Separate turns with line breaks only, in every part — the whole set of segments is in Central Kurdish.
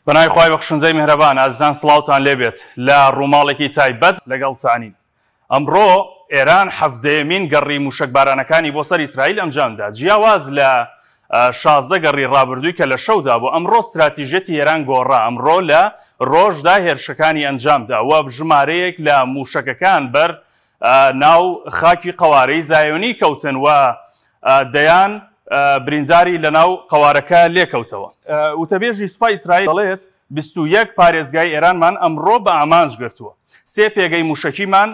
بەناوی خوای بەخشندەی میهرەبان ئازیزان سڵاوتان لێبێت لە ڕووماڵێکی تایبەت لەگەڵتانین ئەمڕۆ ئێران حەڤدەیەمین گەڕی مووشەکبارانەکانی بۆ سەر ئیسرائیل ئەنجامدا جیاواز لە 16 گەڕی ڕابردووی کە لە شەودا بۆ ئەمڕۆ ستراتیژیەتی ئێران گۆڕا ئەمڕۆ لە ڕۆژدا هێرشەکانی ئەنجامدا و ژمارەیەک لە مووشەکەکان بەر ناو خاکی قەوارەی زایۆنی کەوتن و دەیان برینداری لەناو قەوارەکە لێکەوتەوە. وتەبێژی سوپای ئیسرائیل دەڵێت، 21 پارێزگای ئێرانمان ئەمڕۆ بە ئامانج گرتووە. سێ پێگەی مووشەکیمان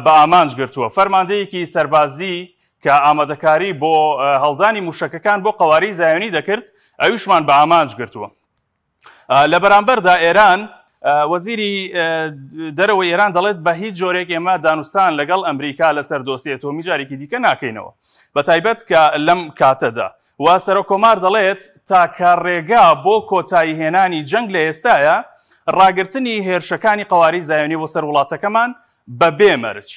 بە ئامانج گرتووە. فەرماندەیەکی سەربازی کە ئامادەکاری بۆ هەڵدانی مووشەکەکان بۆ قەوارەی زایۆنی دەکرد، ئەویشمان بە ئامانج گرتووە. لە بەرامبەردا ئێران وەزیری دەرەوەی ئێران دەڵێت بە هیچ جۆرێک ئێمە دانوستان لەگەڵ ئەمریکا لەسەر دۆسیە ئەتۆمی جارێکی دیکە ناکەینەوە بە تایبەت کە لەم کاتەدا و سەرۆکۆمار دەڵێت تاکە ڕێگا بۆ کۆتایی هێنانی جەنگ لە ئێستاە ڕاگرتنی هێرشەکانی قەواری زایۆنی بۆ سەر وڵاتەکەمان بە بێ مەرج.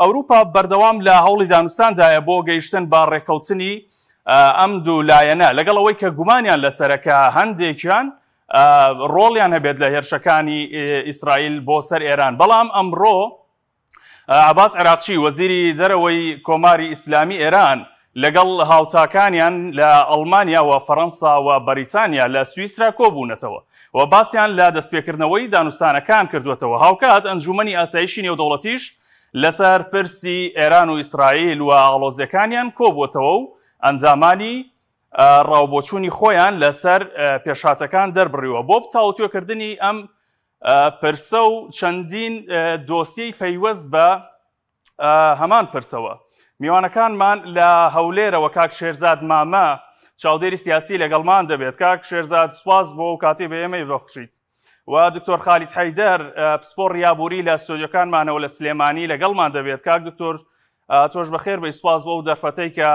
ئەوروپا بەردەوام لە هەوڵی دانوستاندایە بۆ گەیشتن بە ڕێککەوتنی ئەم دوو لایەنە، لەگەڵ ئەوەی کە گومانیان لەسەرە کە هەندێکیان ڕۆڵیان هەبێت لە هێرشەکانی ئیسرائیل بۆ سەر ئێران، بەڵام ئەمڕۆ عەباس عراقچی وەزیری دەرەوەی کۆماری ئیسلامی ئێران لەگەڵ هاوتاکانیان لە ئەڵمانیا و فەرەنسا و بەریتانیا لە سویسرا کۆبوونەتەوە و باسیان لە دەستپێکردنەوەی دانوستانەکان کردووەتەوە. هاوکات ئەنجوومەنی ئاسایشی نێودەوڵەتیش لەسەر پرسی ئێران و ئیسرائیل و ئاڵۆزییەکانیان کۆبووەتەوە و ئەندامانی ڕاوبۆچوونی خۆیان لەسەر پێشهاتەکان دەربڕیوە بۆ تاوتوێکردنی ئەم پرسە و چەندین دۆسیەی پەیوەست بە هەمان پرسەوە. میوانەکانمان لە هەولێرەوە کاک شێرزاد مامە چاودێری سیاسی لەگەڵمان دەبێت. کاک شێرزاد سوپاس بۆ ئەو کاتەی بە ئێمەی بەخشیت. و دکتۆر خالید حەیدەر پسپۆڕی ئابووری لە ستۆدیۆکانمانەوە لە سلێمانی لەگەڵمان دەبێت. کاک دکتۆر تۆش بەخێر بێی، سوپاس بۆ ئەو دەرفەتەی کە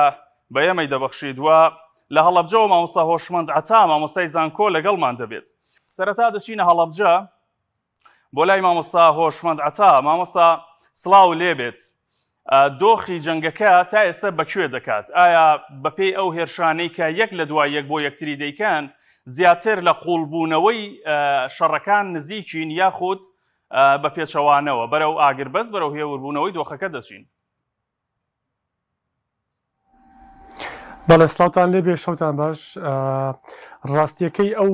بە ئێمەی دەبەخشیت. و لە هەڵەبجەوە مامۆستا هۆشمەند عەتا مامۆستای زانکۆ لەگەڵمان دەبێت. سەرەتا دەچینە هەڵەبجە بۆ لای مامۆستا هۆشمەند عەتا. مامۆستا سڵاو لێبێت، دۆخی جەنگەکە تا ئێستا بەکوێ دەکات؟ ئایا بەپێی ئەو هێرشانەی کە یەک لە دوای یەک بۆ یەکتری دەیکەن زیاتر لە قوڵبوونەوەی شەڕەکان نزیکین یاخود بە پێچەوانەوە بەرەو ئاگربەست بەرەو هێوربوونەوەی دۆخەکە دەچین؟
بەڵێ سڵاوتان لێبێ شەوتان باش ڕاستیەکەی ئەو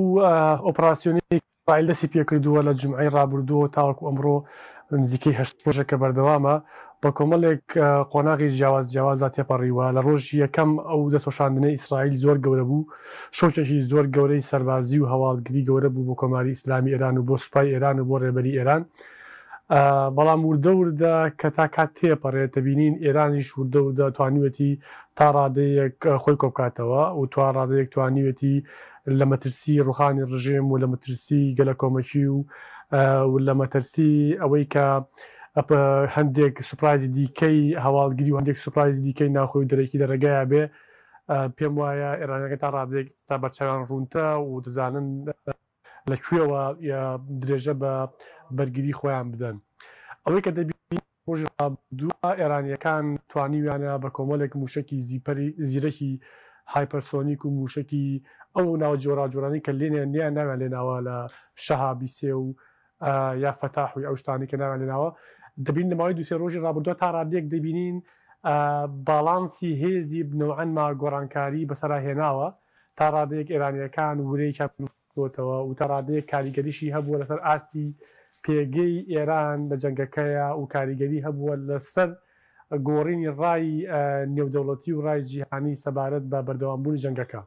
ئۆپراسیۆنی ئیسرائیل دەستی پێکردووە لە جومعەی ڕابردووەوە تاوەکو ئەمڕۆ نزیکەی هەشت ڕۆژە کە بەردەوامە بە کۆمەڵێک قۆناغی جیاواز جیاوازدا تێپەڕیوە لە ڕۆژی یەکەم ئەو دەستوەشاندنەی ئیسرائیل زۆر گەورە بوو شۆکێکی زۆر گەورەی سەربازی و هەواڵگری گەورە بوو بۆ کۆماری ئیسلامی ئێران و بۆ سوپای ئێران و بۆ ڕێبەری ئێران بەڵام وردە وردە کە تا کات تێپەڕێت دەبینین ئێرانیش وردە وردە توانیوێتی تا ڕادەیەک خۆی کۆبکاتەوە و تا ڕادەیەک توانیوێتی لە مەترسی ڕوخانی ڕژێم و لە مەترسی گەلەکۆمەکی و و لە مەترسی ئەوەی کە هەندێک سوپرایزی دیکەی هەواڵگری و هەندێک سوپرایزی دیکەی ناوخۆی و دەرەکی لە ڕێگایا بێ پێم وایە ئێرانەکە تا ڕادەیەک تا بەرچاویان ڕوونترە و دەزانن لە کوێوە درێژە بە بەرگری خۆیان بدەن. ئەوەی کە دەبینین ڕۆژی ڕابردووە ئێرانییەکان توانیویانە بە کۆمەڵێک مووشەکی زیپەری زیرەکی هایپەرسۆنیک و مووشەکی ئەو ناوە جۆراوجۆرانەی کە لێنیان نیان ناویان لێناوە لە شەهابی سێ و یا فەتاح و ئەو شتانەی کە ناویان لێناوە دەبینین لە ماوەی دوو سێ ڕۆژی ڕابردووە تا ڕادەیەک دەبینین باڵانسی هێزی نەوعەن ما گۆڕانکاری بەسەرا هێناوە تا ڕادەیەک ئێرانییەکان ورەیەکیان کۆتەوە و تا ڕادەیەک کاریگەریشی هەبووە لەسەر ئاستی پێگەی ئێران لە جەنگەکەیا و کاریگەری هەبووە لەسەر گۆڕینی ڕای نێودەوڵەتی و ڕای جیهانی سەبارەت بە بەردەوامبوونی جەنگەکە.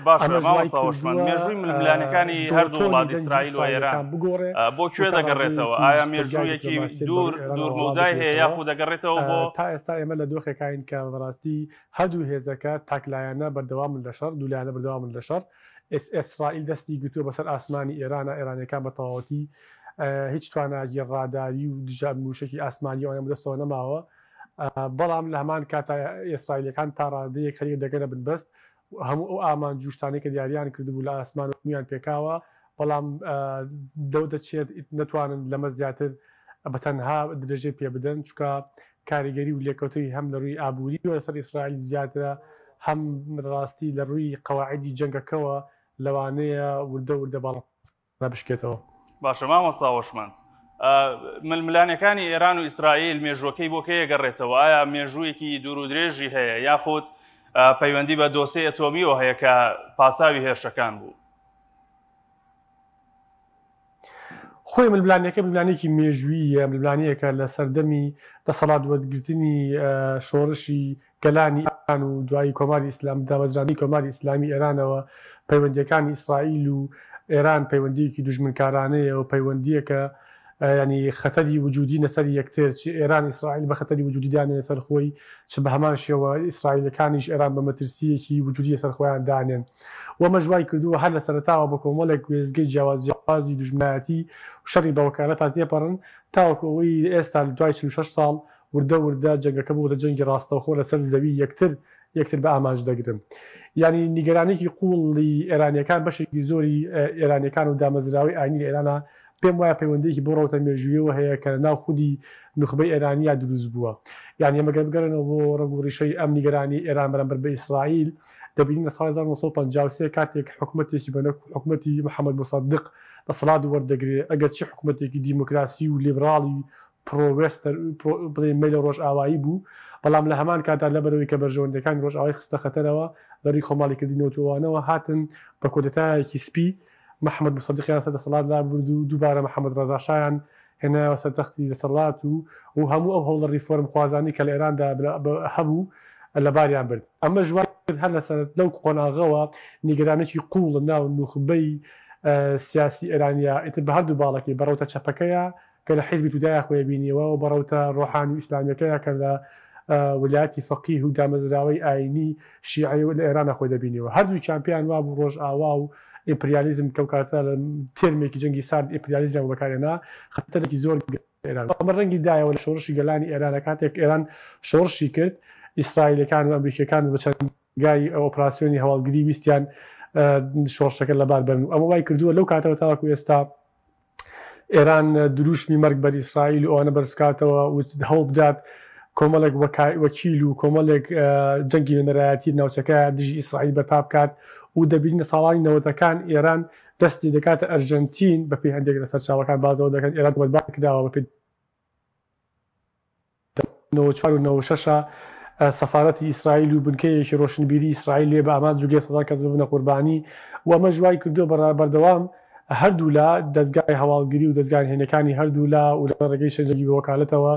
باشە
ئەمەش وای
مامۆستا هۆشمەند،
کردووە
مێژووی ململانێکانی هەردوو
تۆنی
وڵات
دەنگی
ئیسرائیل و ئێران
ئیسرائیلیەکان بگۆڕێ
بۆ
و
کوێ
تا
دەگەڕێتەوە؟
ڕادەیەکیش
ئایا
دەرگای
مێژوویەکی
دیپلۆماسیەت بە
دوور
ڕووی ئێرانەوە
دوور
وەڵا
مەودای هەیە
بکرێتەوە.
یاخود دەگەڕێتەوە بۆ
تا ئێستا ئێمە لە دۆخێکاین کە بەڕاستی هەردوو هێزەکە تاکلایەنە بەردەوامن لە شەڕ، دوولایەنە بەردەوامن لە شەڕ، ئیسرائیل دەستی گرتووە بەسەر ئاسمانی ئێرانە، ئێرانیەکان بە تەواوەتی هیچ توانایەکی ڕاداری و دژە مووشەکی ئاسمانی ئەوانیان بەدەستەوە نەماوە، بەڵام لە هەمان کاتا ئیسرائیلیەکان تا ڕادەیەک خەریکە دەگەنە بنبەست، هەموو ئەو ئامانج و شتانەی کە دیاریان کردبوو لە ئاسمان هەموویان پێکاوە، بەڵام لەوە دەچێت نەتوانن لەمە زیاتر بە تەنها درێژەی پێ بدەن، چونکە کاریگەری و لێکەوتەی هەم لە ڕووی ئابووریەوە لەسەر ئیسرائیل زیاترە، هەم ڕاستی لە ڕووی قەواعیدی جەنگەکەوە لەوانەیە وردە وردە باڵانسەکە بشکێتەوە.
باشە مامۆستا هۆشمەند، ململانێکانی ئێران و ئیسرائیل مێژووەکەی بۆ کەی ئەگەڕێتەوە؟ ئایا مێژوویەکی دوور و درێژی هەیە یاخود پەیوەندی بە دۆسێی ئەتۆمیەوە هەیە کە پاساوی هێرشەکان بوو؟
خۆی ململانێکە ململانێکی مێژووییە، ململانێیەکە لە سەردەمی دەسەڵات وەرگرتنی شۆڕشی گەلانی ئێران و دوایی کۆماری ئیسلام دامەزراندنی کۆماری ئیسلامی ئێرانەوە پەیوەندییەکانی ئیسرائیل و ئێران پەیوەندییەکی دوژمنکارانەیە و پەیوەندییەکە یانی خەتەری وجودی لەسەر یەکتر چ ئێران ئیسرائیل بە خەتەری وجودی دانێ لەسەر خۆی چ بە هەمان شێوە ئیسرائیلەکانیش ئێران بە مەترسییەکی وجودی لەسەر خۆیان دانێن و ئەمەش وای کردووە هەر لە سەرەتاوە بە کۆمەڵێک وێستگەی جیاواز جیاوازی دوژمنایەتی و شەڕی بە وەکالەتا تێپەڕن تاوەکو ئەوەی ئێستا لە دوای 46 ساڵ وردە وردە جەنگەکە بووەتە جەنگی ڕاستەوخۆ لەسەر زەوی یەکتر یەکتر بە ئامانج دەگرن. یانی نیگەرانیەکی قووڵی ئێرانیەکان بەشێکی زۆری ئێرانیەکان و دامەزراوەی ئاینی لە ئێرانا پێم وایە پەیوەندیەکی بۆ ڕەوتە مێژوویەوە هەیە کە لە ناو خودی نوخبەی ئێرانیا دروست بووە. یانی ئێمە گەر بگەڕێنەوە بۆ ڕەگ و ڕیشەی ئەم نیگەرانیەی ئێران بەرامبەر بە ئیسرائیل دەبینین لە ساڵی 1953 کاتێک حکومەتێکی بە نەک حکومەتی محەمەد موسەدق دەسەڵات وەردەگرێ ئەگەرچی حکومەتێکی دیموکراسی و لیبراڵی pro western بڵێین مەیلە ڕۆژئاوایی بوو، بەڵام لە هەمان کاتدا لەبەرئەوەی کە بەرژەوەندییەکانی ڕۆژئاوای خستە خەتەرەوە لە ڕێی خۆماڵیکردنی نەوت و ئەوانەوە هاتن بە کۆدەتایەکی سپی محەمەد موسەدیقیان لەسەر دەسەڵات لابرد و دووبارە محەمەد ڕەزا شایان هێنایەوە سەر تەختی دەسەڵات و و هەموو ئەو هەوڵە ڕیفۆرمخوازانەی کە لە ئێراندا هەبوو لەباریان برد. ئەمەش وای کرد هەر لە سەرەتا لەو قۆناغەوە نیگەرانیی قووڵ لە ناو نوخبەی سیاسی ئێرانیا ئیتر بە هەردوو باڵەکەی بە ڕەوتە چەپەکەیا کە لە حیزبی تودایا خۆی بینیەوە و بە ڕەوتە ڕۆحانی و ئیسلامیەکەیا کە لە ولایەتی فەقیه و دامەزراوەی ئایینی شیعی لە ئێرانا خۆی دەبینیەوە. هەردووکیان پێیان وابوو ڕۆژئاوا و ئیمپریالیزم کەو کاتە لە تێرمێکی جەنگی سارد ئیمپریالیزمیان بۆ بەکارهێنا خەتەرێکی زۆر گەورە ئێران ئەمە ڕەنگی دایەوە لە شۆڕشی گەلانی ئێران کاتێک ئێران شۆڕشی کرد ئیسرائیلەکان و ئەمریکیەکان بە چەند گای ئۆپراسیۆنی هەواڵگری ویستیان شۆڕشەکە لەبار بەرن و ئەمە وای کردووە لەو کاتەوە تاوەکو ئێستا ئێران دروشمی مەرگ بەر ئیسرائیل و ئەوانە بەرزکاتەوە و هەوڵ بدات کۆمەڵێک وەکیل و کۆمەڵێک جەنگی نوێنەرایەتی ناوچەکە دژی ئیسرائیل بەرپا بکات و دەبینین لە ساڵانی نەوەتەکان ئێران دەستی دەکاتە ئەرژەنتین بەپێی هەندێک لە سەرچاوەکان بازەوە دەکەن ئێران تۆمەتبار کراوە بەپێی 94 و 96 سەفارەتی ئیسرائیل و بنکەیەکی ڕۆشنبیری ئیسرائیل لێ بە ئامانج بگرێت سەدان کەس ببنە قوربانی و ئەمەش وای کردووە بە بەردەوام هەردوولا دەزگای هەواڵگری و دەزگا نهێنیەکانی هەردوولا و لە ڕێگەی شەنجەنگی بە وەکالەتەوە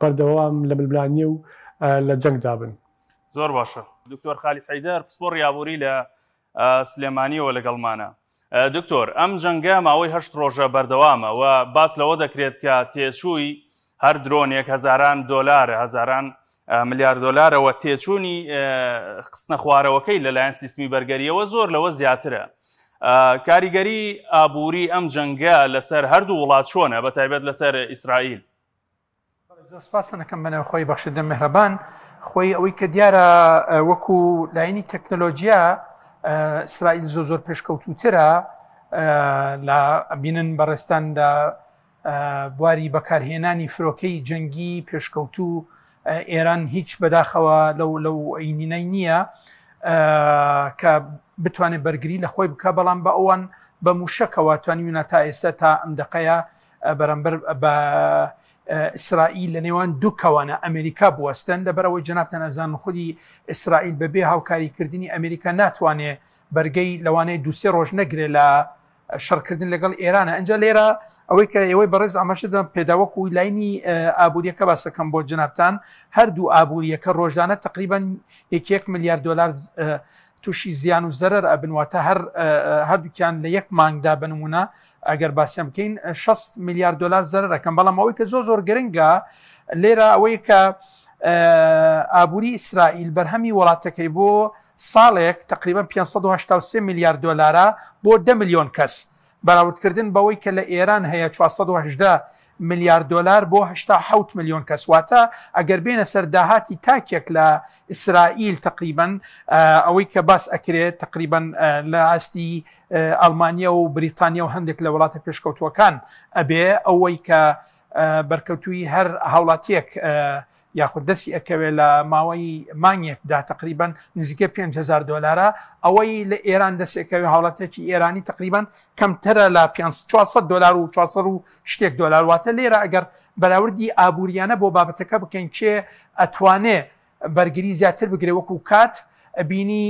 بەردەوام لە ململانێ و لە جەنگدا بن.
زۆر باشە دکتۆر خالید حەیدەر پسپۆڕی ئابووری لە سلێمانیەوە لەگەڵمانە. دکتۆر ئەم جەنگە ماوەی هەشت ڕۆژە بەردەوامە و باس لەوە دەکرێت کە تێچووی هەر درۆنێک هەزاران دۆلارە هەزاران ملیار دۆلارەوە تێچوونی خستنە خوارەوەکەی لەلایەن سیستمی بەرگەریەوە زۆر لەوە زیاترە. کاریگەری ئابووری ئەم جەنگە لەسەر هەردوو وڵات چۆنە بە تایبەت لەسەر ئیسرائیل؟
زۆر سپاستان ئەکەم بە ناوی خۆی بەخشندە مهرەبان خۆی ئەوەی کە دیارە وەکو لاینی تەکنەلۆجیا ئیسرائیل زۆر زۆر پێشکەوتوترە لە بینن بەڕێستان لە بواری بەکارهێنانی فرۆکەی جەنگی پێشکەوتوو ئێران هیچ بەداخەوە لەو لەو ئەینینەی نییە کە بتوانێت بەرگری لە خۆی بکە بەڵام بە ئەوان بە موشەکەوە توانیونا تا ئێستا تا ئەم دقەیە بەرامبەر بە ئیسرائیل لە نێوان دوو کەوانە ئەمریکا بوەستن لەبەرەوەی جەنابتان ئەزان خودی ئیسرائیل بەبێ هاوکاریکردنی ئەمریکا ناتوانێ بەرگەی لەوانەیە دوسێ ڕۆژ نەگرێ لە شەڕکردن لەگەڵ ئێرانە ئەجا لێرە ئەوەی کە ئێوەی بەڕێز ئاماژەدان پێداوەکو لاینی ئابوووریەکە باسەکەم بۆ جەنابتان هەردوو ئابوووریەکە ڕۆژانە تقریبان یەکێک ملیار دلار تووشی زیان و زەرەر ئەبن واتە هەر هەردووکیان لە یەک مانگدا بنمونە ئەگەر باسیان بکەین 6 میلیارد دلار زەرەر ئەکەن بەڵام ئەوەی کە زۆر زۆر گرنگە لێرە ئەوەی کە ئابووری ئیسرائیل بەرهەمی وڵاتەکەی بۆ ساڵێک تقریبا 583 میلیارد دلارە بۆ 10 میلیۆن کەس بەراوردکردن بەوەی کە لە ئێران هەیە 418 ملیار دۆلار بۆ 87 میلیۆن کەس واتە ئەگەر بێنە سەر داهاتی تاکێک لە ئیسرائیل تقریبا ئەوەی کە باس ئەکرێت تقریبا لە ئاستی ئەڵمانیا و بریتانیا و هەندێک لە وڵاتە پێشکەوتووەکان ئەبێ ئەوەی کە بەرکەوتووی هەر هاوڵاتیەک یاخود دەستی ئەکەوێت لە ماوەی مانگێکدا تقریبان نزیکە 5هزار دلارە ئەوەی لە ئێران دەستێکەوێ هاوڵاتێکی ئێرانی تقریبان کەمترە لە 400 دلار و 400 و شتێک دلار. واتە لێرە ئەگەر بەراوردی ئابووریانە بۆ بابەتەکە بکەین کێ ئەتوانێ بەرگری زیاتر بگرێ وەکو کات ئەبینی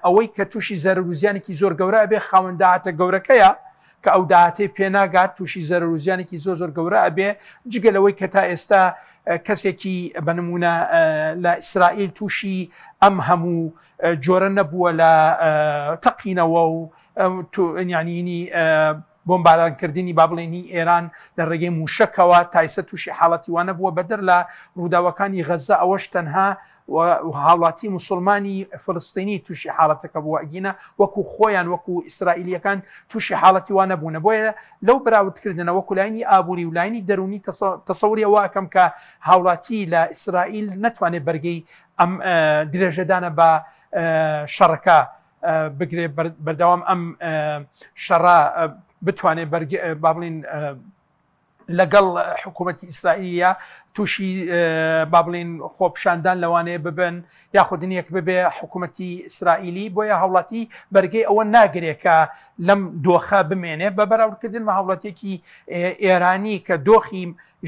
ئەوەی کە تووشی زەرەر و زیانێکی زۆر گەورە ئەبێ خاوەن داهاتە گەورەکەیە کە ئەو داهاتەی پێناگات تووشی زەرەر و زیانێکی زۆر زۆر گەورە ئەبێ، جگە لەوەی کە تا ئێستا کەسێکی بە نمونە لە ئیسرائیل تووشی ئەم هەموو جۆرە نەبووە لە تەقینەوە و یعنیینی بۆمبارانکردنی با بڵێین هی ئێران لە ڕێگەی مووشەکەوە تایسە تووشی حاڵەتی وا نەبووە بەدەر لە ڕووداوەکانی غەزە ئەوەش تەنها هاوڵاتی مسلمانی فلستینی تووشی حاڵەتەکە بووە ئەگینا وەکو خۆیان وەکو ئیسرائیلیەکان تووشی حاڵەتی وا نەبوونە. بۆیە لەو بەراوردکردنە وەکو لاینی ئابووری و لاینی دەروونی تەسەوری ئەوە ئەکەم کە هاوڵاتی لە ئیسرائیل نەتوانێت بەرگەی ئەم درێژەدانە بە شەڕەکە بگرێ بەردەوام ئەم شەڕە بتوانێت با بڵین لەگەڵ حکوومەتتی ئیسرائیلە تووشی با بڵین خۆپشاندان لەوانەیە ببن یاخودنیەک ببێ حکوومەتتی ئیسرائیلی بۆیە هاوڵاتی بەرگەی ئەوە ناگرێت کە لەم دۆخە بمێنێ بە بەراوردکردن بە هاوڵاتێکی ئێرانی کە دۆخی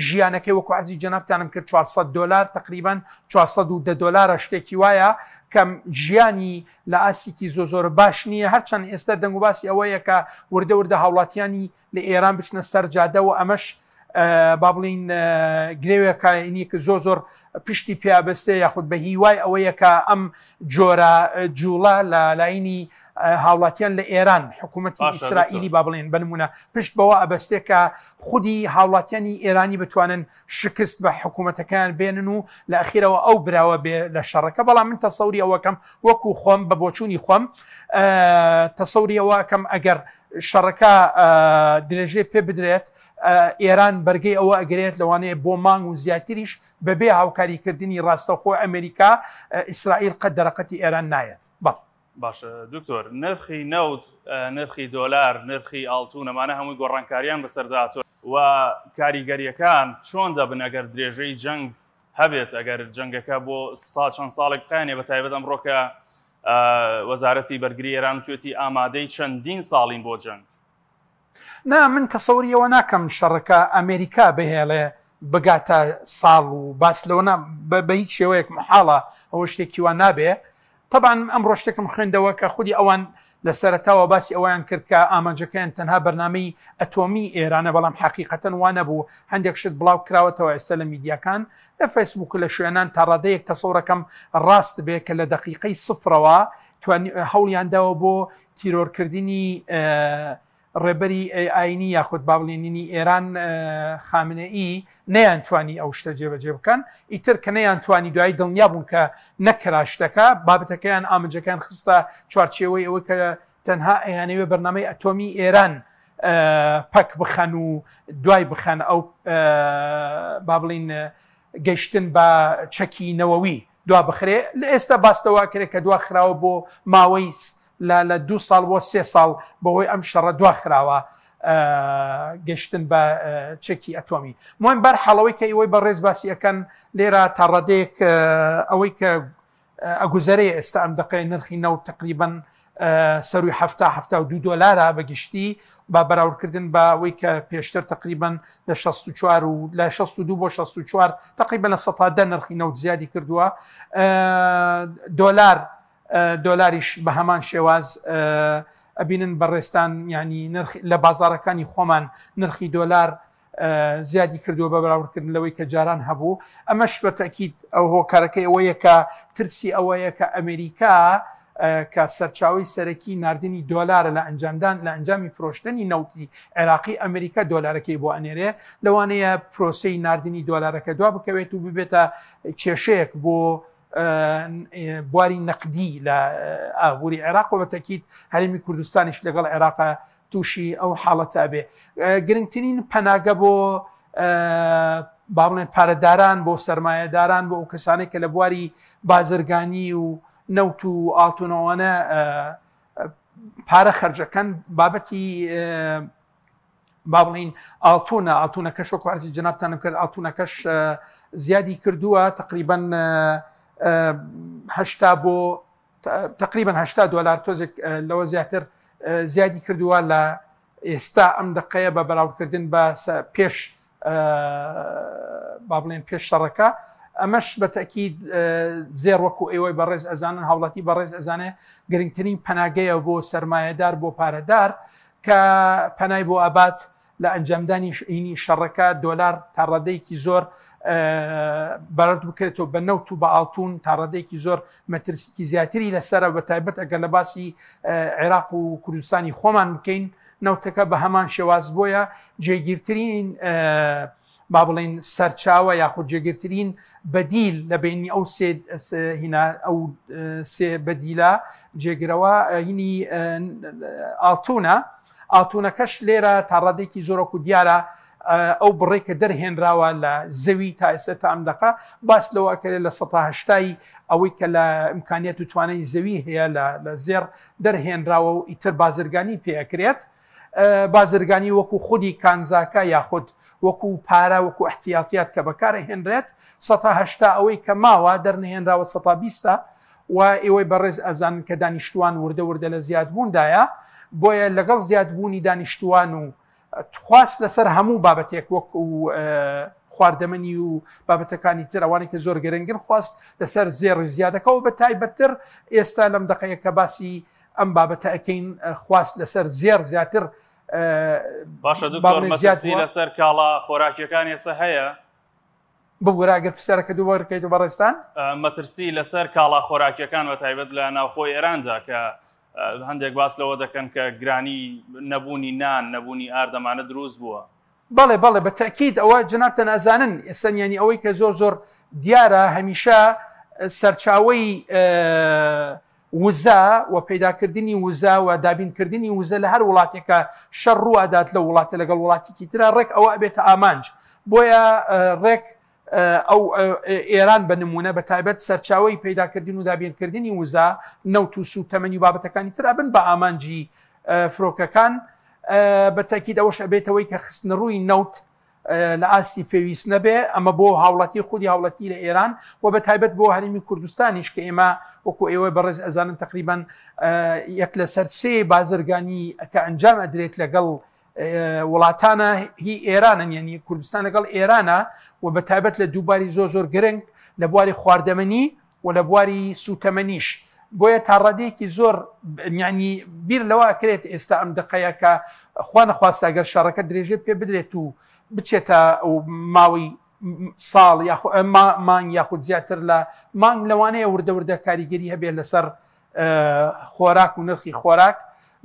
ژیانەکەی وەکو عەرزی جەنابتانم کرد 400 دلار تقریبا 410 دلارە شتێکی وایە کە ژیانی لە ئاستێکی زۆر زۆر باش نییە، هەرچەند ئێستا دەنگوباسی ئەوەیە کە وردە وردە هاوڵاتیانی لە ئێران بچنە سەر جادە و ئەمەش با بڵین گرێوێکە کە زۆر زۆر پشتی پیابەستێ یاخود بە هیوای ئەوەیە کە ئەم جۆرە جوڵە لە لاینی هاوڵاتیان لە ئێران حکوومەتی ئیسرائیلی با بڵێن بنمونە پشت بەوە ئەبەستێ کە خودی هاوڵاتیانی ئێرانی بتوانن شکست بە حکوومەتەکەیان بێنن و لە ئەخیرەوە ئەو براوە بێ لە شەڕەکە. بەڵام من تەسەوری ئەوەکەم وەکو خۆم بە بۆچوونی خۆم تەسەوری ئەوەکەم ئەگەر شەڕەکە درێژەی پێ بدرێت ئێران بەرگەی ئەوە ئەگرێت لەوانەیە بۆ مانگ و زیاتریش بەبێ هاوکاریکردنی ڕاستەوخۆ ئەمریکا ئیسرائیل قەت دەرەقەتی ئێران نایەت. بەڵێ.
باشە دکتۆر، نرخی نەوت، نرخی دۆلار، نرخی ئاڵتون ئەمانە هەمووی گۆڕانکاریان بەسەردا هاتووە و کاریگەرییەکان چۆن دەبن ئەگەر درێژەی جەنگ هەبێت، ئەگەر جەنگەکە بۆ چەند ساڵێک بخایەنێ، بە تایبەت ئەمڕۆ کە وەزارەتی بەرگری ئێران وتوێتی ئامادەی چەندین ساڵین بۆ جەنگ.
نا من تەسەوری ئەوە ناکەم شەڕەکە ئەمێریکا بهێڵێ بگاتە ساڵ و باس لەوە نا بە هیچ شێوەیەک محاڵە ئەوە شتێکی وا نابێ. تەبعەن ئەمڕۆ شتێکم خوێندەوە کە خودی ئەوان لە سەرەتاوە باسی ئەوەیان کرد کە ئامانجەکەیان تەنها بەرنامەی ئەتۆمی ئێرانە، بەڵام حەقیقەتەن وا نەبوو. هەندێک شت بڵاو کراوەتەوە ئێستا لە میدیاکان، لە فەیسبوک و لە شوێنان تا ڕادەیەک تەسەورەکەم ڕاست بێ کە لە دەقیقەی سفرەوە هەوڵیان داوە بۆ تیرۆرکردنی ڕێبەری ئاینی یاخود با بڵێنینی ئێران خامنەئی نەیانتوانی ئەو شتە جێبەجێ بکەن. ئیتر کە نەیانتوانی دوایی دڵنیا بوون کە نەکرا شتەکە، بابەتەکەیان ئامانجەکەیان خستە چوارچێوەی ئەوەی کە تەنها ئەیانەوێ بەرنامەی ئەتۆمی ئێران پەک بخەن و دوای بخەن ئەو با بڵین گەشتن بە چەکی نەوەوی دوا بخرێ. لە ئێستا باس لەوە کرێ کە دوا خراوە بۆ ماوەی لە لە دوو ساڵ بۆ سێ ساڵ بەهۆی ئەم شەڕە دوا خراوە گەشتن بە چەکی ئەتۆمی. مهم بەر حاڵەوەی کە ئیوەی بەڕێز باسی ئەکەن لێرە تا ڕادەیەک ئەوەی کە ئەگوزەرێ ئێستا ئەم دەقەیە نرخی نەوت تقریبا سەروی هەفتا هەفتا و دوو دۆلارە بە گشتی با بەراوردکردن بە ئەوەی کە پێشتر تقریبا لە 64 و لە 62 بۆ 64 تقریبا لە 10 نرخی نەوت زیادی کردووە. دۆلار دۆلاریش بە هەمان شێواز ئەبینن بەڕێزتان ینی نرخ لە بازارەکانی خۆمان نرخی دۆلار زیادی کردووە بە بەراوردکردن لەوەی کە جاران هەبوو. ئەمەش بە تەکید ئەو هۆکارەکەی ئەوەیە کە ترسی ئەوەیە کە ئەمریکا کە سەرچاوی سەرەکی ناردنی دۆلارە لە ئەنجامدان لە ئەنجامی فرۆشتنی نەوتی عێراقی ئەمریکا دۆلارەکەی بۆ ئەنێرێ، لەوانەیە پرۆسەی ناردنی دۆلارەکە دوا بکەوێت و ببێتە کێشەیەک بۆ بواری نەقدی لە ئابووری عێراق و بەتەکیید هەرێمی کوردستانیش لەگەڵ عێراق تووشی ئەو حاڵەتە ئەبێ. گرنگترین پەناگە بۆ با بڵێن پارەداران، بۆ سەرمایەداران، بۆ ئەو کەسانێک کە لە بواری بازرگانی و نەوت و ئاڵتونەوەنە پارە خەرجەکەن، بابەتی با بڵین ئاڵتونە. ئاڵتونەکەش وەکو عەرزی جەنابتانم کرد، ئاڵتونەکەش زیادی کردووە تقریبان هەشتا بۆ تقریبان هەشتا دۆلار تۆزێک لەوە زیاتر زیادی کردووە لە ئێستا ئەم دقەیە بە بەراوردکردن بە پێش با بڵێن پێش شەڕەکە ئەمەش بە تەکید زێڕ وەکو ئێوەی بەڕێز ئەزانن هاوڵاتی بەڕێز ئەزانێ گرنگترین پەناگەیە بۆ سەرمایەدار بۆ پارەدار کە پەنای بۆ ئابات لە ئەنجامدانی ئینی شەڕەکە دۆلار تا ڕادەیەکی زۆر بەرد بکرێتەوە بە نەوت و بە ئاڵتون تا ڕادەیەکی زۆر مەترسیکی زیاتری لەسرە بە تایبەت ئەگەر لە باسی عێراق و کوردستانی خۆمان بکەین نەوتەکە بە هەمان شێواز بۆیە جێگیرترین با بڵین سەرچاوە یاخود جێگرترین بەدیل لە بینی ئەو سێ هینا ئەو سێ بەدیلە جێگرەوە هینی ئاڵتونە ئاڵتونەکەش لێرە تا ڕادێکی زۆرەکو دیارە ئەو بڕێک کە دەرهێنراوە لە زەوی تا ئێستا تا ئەم دەقە باس لەوە ئەکرێت لە سەهشتای ئەوەی کە لە ئیمکانیەت و توانای زەوی هەیە لە زێڕ دەرهێنراوە و ئیتر بازرگانی پێ ئەکرێت بازرگانی وەکو خودی کانزاکە یاخود وەکو پارە وەکو احتیاطیات کە بەکارهێنرێت سەتا هەشتا ئەوەی کە ماوە دەرنەهێنراوە سەتا بیستە و ئێوەی بەڕێز ئەزانن کە دانیشتوان وردە وردە لە زیادبووندایە بۆیە لەگەڵ زیادبوونی دانیشتوان و خواست لەسەر هەموو بابەتێک وەک و خواردەمەنی و بابەتەکانی تر ئەوانەی کە زۆر گرنگن خواست لەسەر زێڕی زیادەکەەوە بە تایبەتتر ئێستا لەم دقەیە کە باسی ئەم بابەتە ئەەکەین خواست لەسەر زێڕ زیاتر
باشە دکتۆر مەترسی لەسەر کاڵا خۆراکیەکان ئێستا هەیە؟
ببورە ئەگەر پرسیارەکە دووبارە بکەیتەوە بەڕێزتان.
مەترسی لەسەر کاڵا خۆراکیەکان بە تایبەت لە ناوخۆی ئێراندا کە هەندێک باس لەوە دەکەن کە گرانی نەبوونی نان نەبوونی ئاردەمانە دروست بووە.
بەڵێ بەڵێ بە تەئکید ئەوە جەنابتان ئەزانن ئێستا یانی ئەوەی کە زۆر زۆر دیارە هەمیشە سەرچاوەی وزە و پەیداکردنی وزە و دابینکردنی وزە لە هەر وڵاتێکە شەڕ ڕووئەدات لەو وڵاتە لەگەڵ وڵاتێکی ترا ڕێک ئەوە ئەبێتە ئامانج بۆیە ڕێک ئەو ئێران بە نمونە بە تایبەت سەرچاوی پەیداکردن و دابینکردنی وزە نەوت و سووتەمەنی و بابەتەکانی تر ئەبن بە ئامانجی فرۆکەکان بە تاکید ئەوەش ئەبێتەوەی کە خستنەڕووی نەوت لە ئاستی پێویست نەبێ ئەمە بۆ هاوڵاتی خودی هاوڵاتی لە ئێران و بە تایبەت بۆ هەرێمی کوردستانیش کە ئێمە وەکو ئێوە بەڕێز ئەزانن تقریبان یەک لەسەر سێ بازرگانی کە ئەنجام ئەدرێت لەگەڵ وڵاتانە هی ئێرانن یعنی کوردستان لەگەڵ ئێرانە و بە تایبەت لە دووباری زۆر زۆر گرنگ لە بواری خواردەمەنی و لە بواری سوتەمەنیش بۆیە تا ڕادەیەکی زۆر یعنی بیر لەوە ئەکرێت ئێستا ئەم دقەیە کە خوا نەخواستە گەر شەڕەکە درێژە پێ بدرێت و بچێتە ماوەی ساڵ یاخۆ مانگ یاخود زیاتر لە مانگ لەوانەیە وردە وردە کاریگەری هەبێت لەسەر خۆراک و نرخی خۆراک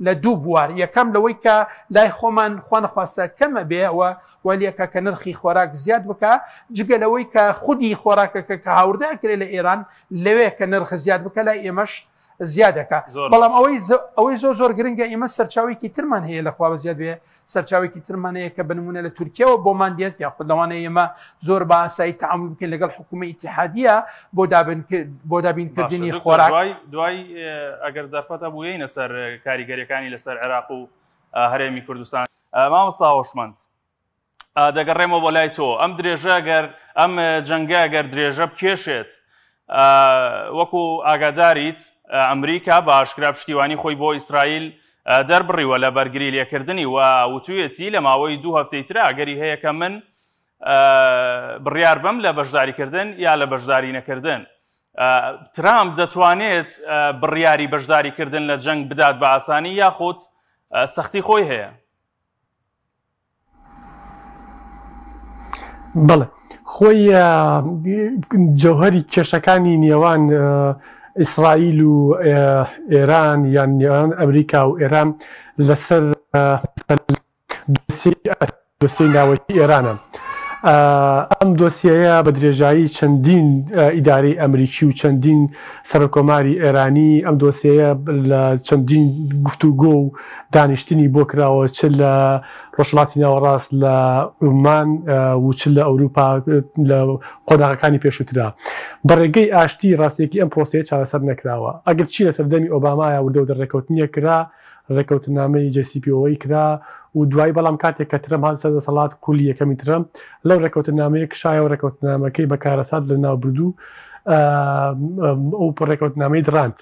لە دوو بوار یەکەم لەوەی کە لای خۆمان خوانەخواستە کەم ئەبێ و وەلیەکە کە نرخی خۆراک زیاد بکا جگە لەوەی کە خودی خۆراکەکە کە هاوردە ئەکرێ لە ئێران لەوێ کە نرخ زیاد بکە لای ئێمەش زیادەکە بەڵام ئەوەی ئەوەی زۆر زۆر گرنگە ئێمە سەرچاوێکی ترمان هەیە لە خوا بەزیاد بێ سەرچاوێکی ترمان هەیە کە بنمونە لە تورکیاوە بۆمان دێت یاخود لەوانەیە ئێمە زۆر بە ئاسایی تەعامول بکەین لەگەڵ حکوومەی ئیتیحادیە بۆ دابین بۆ دابینکردنی خۆراک
دوای ئەگەر دەرفەتە بووینە سەر کاریگەریەکانی لەسەر عێراق و هەرێمی کوردستان مامۆستا هۆشمەند دەگەڕێمەوە بۆ لای تۆ ئەم درێژە گەر ئەم جەنگە گەر درێژە بکێشێت وەکو ئاگاداریت ئەمریکا بە ئاشکرا پشتیوانی خۆی بۆ ئیسرائیل دەربڕیوە لە بەرگری لێکردنی و وتویەتی لە ماوەی دوو هەفتەی ترا ئەگەری هەیە کە من بڕیار بم لە بەشداریکردن یا لە بەشداری نەکردن. ترامپ دەتوانێت بڕیاری بەشداریکردن لە جەنگ بدات بە ئاسانی یاخود سەختی خۆی هەیە؟
بەڵێ خۆی جەوهری کێشەکانی نێوان ئیسرائیل و ئێران یان نێوان ئەمریکا و ئێران لەسەر دۆسیەی ناوەکی ئێرانە. ئەم دۆسیەیە بە درێژایی چەندین ئیدارەی ئەمریکی و چەندین سەرۆککۆماری ئێرانی ئەم دۆسیەیە لە چەندین گفتوگۆ و دانیشتنی بۆ کراوە چ لە ڕۆژهەڵاتی ناوەڕاست لە عومان و چ لە ئەوروپا لە قۆناغەکانی پێشووترا بە ڕێگەی ئاشتی ڕاستیەکی ئەم پرۆسەیە چارەسەر نەکراوە. ئەگەر چی لە سەردەمی ئۆبامایا وردە وردە ڕێکەوتنێک کرا، ڕێکەوتننامەی JCPOA کرا و دوایی بەڵام کاتێک کە ترەمپ هاتە سەر دەسەڵات خولی یەکەمی ترەمپ لەو ڕێکەوتننامەیە کشایەوە ڕێکەوتننامەکەی بە کارەسات لەناوبردوو ئەو ڕێکەوتنامەی دڕاند.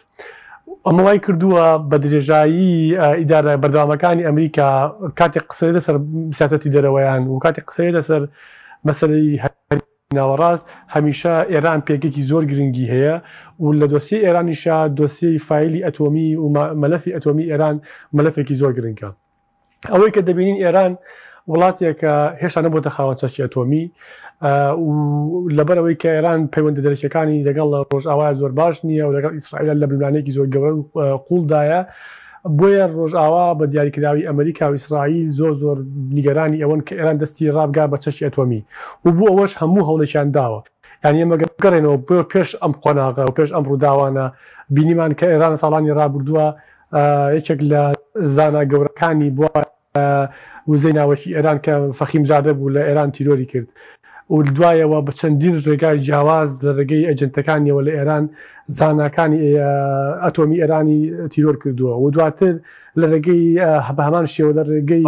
ئەمە وای کردووە بە درێژایی ئیدارە بەردەوامەکانی ئەمریکا کاتێک قسەی لەسەر سیاسەتی دەرەوەیان و کاتێک قسەی لەسەر مەسەلەی ناوەڕاست هەمیشە ئێران پێگەکی زۆر گرنگی هەیە و لە دۆسیەی ئێرانیشا دۆسیەی فایلی ئەتۆمی و مەلەفی ئەتۆمی ئێران مەلەفێکی زۆر گرنگە. ئەوەی کە دەبینین ئێران وڵاتێکە هێشتا نەبووتە خاوەن چەکی ئەتۆمی و لەبەرەوەی کە ئێران پەیوەندە دەرەکیەکانی لەگەڵ ڕۆژئاوا زۆر باش نییە و لەگەڵ ئیسرائیل لە ململانێکی زۆر گەورە و قوڵدایە بۆیە ڕۆژئاوا بە دیاریکراوی ئەمریکا و ئیسرائیل زۆر زۆر نیگەرانی ئەوەن کە ئێران دەستی ڕابگا بە چەکی ئەتۆمی و بۆ ئەوەش هەموو هەوڵێکیان داوە. یانی ئێمە گەر بگەڕێینەوە بۆ پێش ئەم قۆناغە و پێش ئەم ڕووداوانە بینیمان کە ئێران ساڵانی ڕابردووە یەکێک لە زانا گەورەکانی بوار وزەی ناوەکی ئێران کە فەخیم زادە بوو لە ئێران تیرۆری کرد و دوایەوە بە چەندین ڕێگای جیاواز لە ڕێگەی ئەجنتەکانیەوە لە ئێران زاناکانی ئەتۆمی ئێرانی تیرۆر کردووە و دواتر لە ڕێگەی بە هەمان شێوە لە ڕێگەی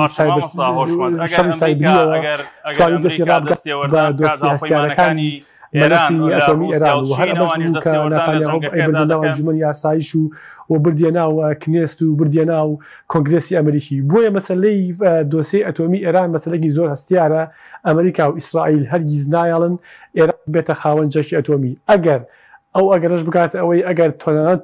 شەڕی سایبریەوە توانی دەستی ڕابگات بە دۆسیە هەستیارەکانی مەلەفی ئەتۆمی ئێران و هەر ئەمەش بوو کە ناتانیاهۆ بردە ناو ئەنجومەنی ئاسایش و و بردیە ناو کنێست و بردیە ناو کۆنگرێسی ئەمریکی بۆیە مەسەلەی دۆسیەی ئەتۆمی ئێران مەسەلەکی زۆر هەستیارە ئەمریکا و ئیسرائیل هەرگیز نایەڵن ئێران بێتە خاوەن چەکی ئەتۆمی ئەگەر ئەو ئەگەرەش بگاتە ئەوەی ئەگەر تەنانەت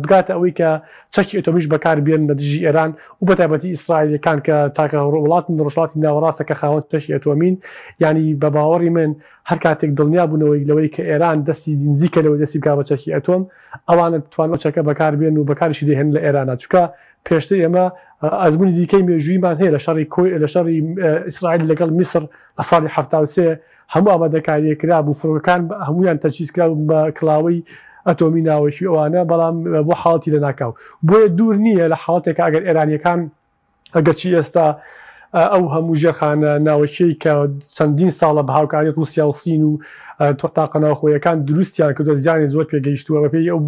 بگاتە ئەوەی کە چەکی ئەتۆمیش بەکار بێن لە دژی ئێران و بە تایبەتی ئیسرائیلەکان کە تاکە وڵاتن لە ڕۆژهەڵاتی ناوەڕاستە کە خاوەن چەکی ئەتۆمین یانی بە باوەڕی من هەر کاتێک دڵنیا بوونەوەی لەوەی کە ئێران دەستی نزیکە لەوەی دەستی بکا بە چەکی ئەتۆم ئەوانە توان ئەو چەکە بەکار بێن و بەکاریشی دەهێنن لە ئێرانە چونکە پێشتر ئێمە ئەزموونی دیکەی مێژوویمان هەیە لە شەڕی کۆی لە شەڕی ئیسرائیل لەگەڵ میسر لە ساڵی 73 هەموو ئامادەکارییەک کرابوو، فڕۆکەکان هەموویان تەجهیز کرابوون بە کڵاوەی ئەتۆمی ناوەکی و ئەوانە، بەڵام بۆ حاڵەتی لەناکاو. بۆیە دوور نییە لە حاڵەتێکا ئەگەر ئێرانییەکان، ئەگەرچی ئێستا ئەو هەموو ژێرخانە ناوەکییەی کە چەندین ساڵە بە هاوکاری ڕووسیا و سین و تاقە ناوخۆیەکان دروستیان کردووە زیانی زۆر پێگەیشتووە بەپێی ئەو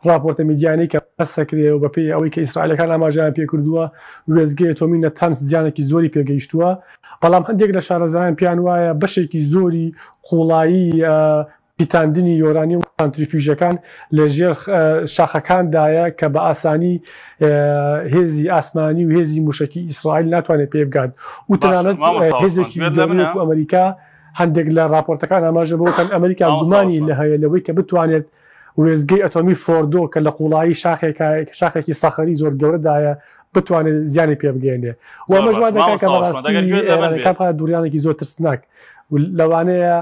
ڕاپۆرتە میدیانەی کە بەسەکرێ و بەپێی ئەوەی کە ئیسرائیلەکان ئاماژەیان پێکردووە وێستگەی ئەتۆمی نەتانز زیانێکی زۆری پێگەیشتووە. بەڵام هەندێک لە شارەزایان پێیان وایە بەشێکی زۆری قوڵایی پیتاندنی یۆرانیۆم و سانتریفیوژەکان لە ژێر شاخەکاندایە کە بە ئاسانی هێزی ئاسمانی و هێزی موشەکی ئیسرائیل ناتوانێت پێ بگات و تەنانەت هێزێکی وەکو ئەمریکا هەندێک لە راپۆرتەکان ئاماژە بەوە کەن ئەمریکا گومانی لە هەیە لەوەی کە بتوانێت وێستگەی ئەتۆمی فۆردۆ کە لە قوڵایی شاخێکە شاخێکی سەخری زۆر گەورەدایە بتوانێت زیانی پێ بگەێنێ و ئەمەش وا دەکات کە بەڕاستی ئێرانەکان بخاتە دووڕیانێکی زۆر ترسناک و لەوانەیە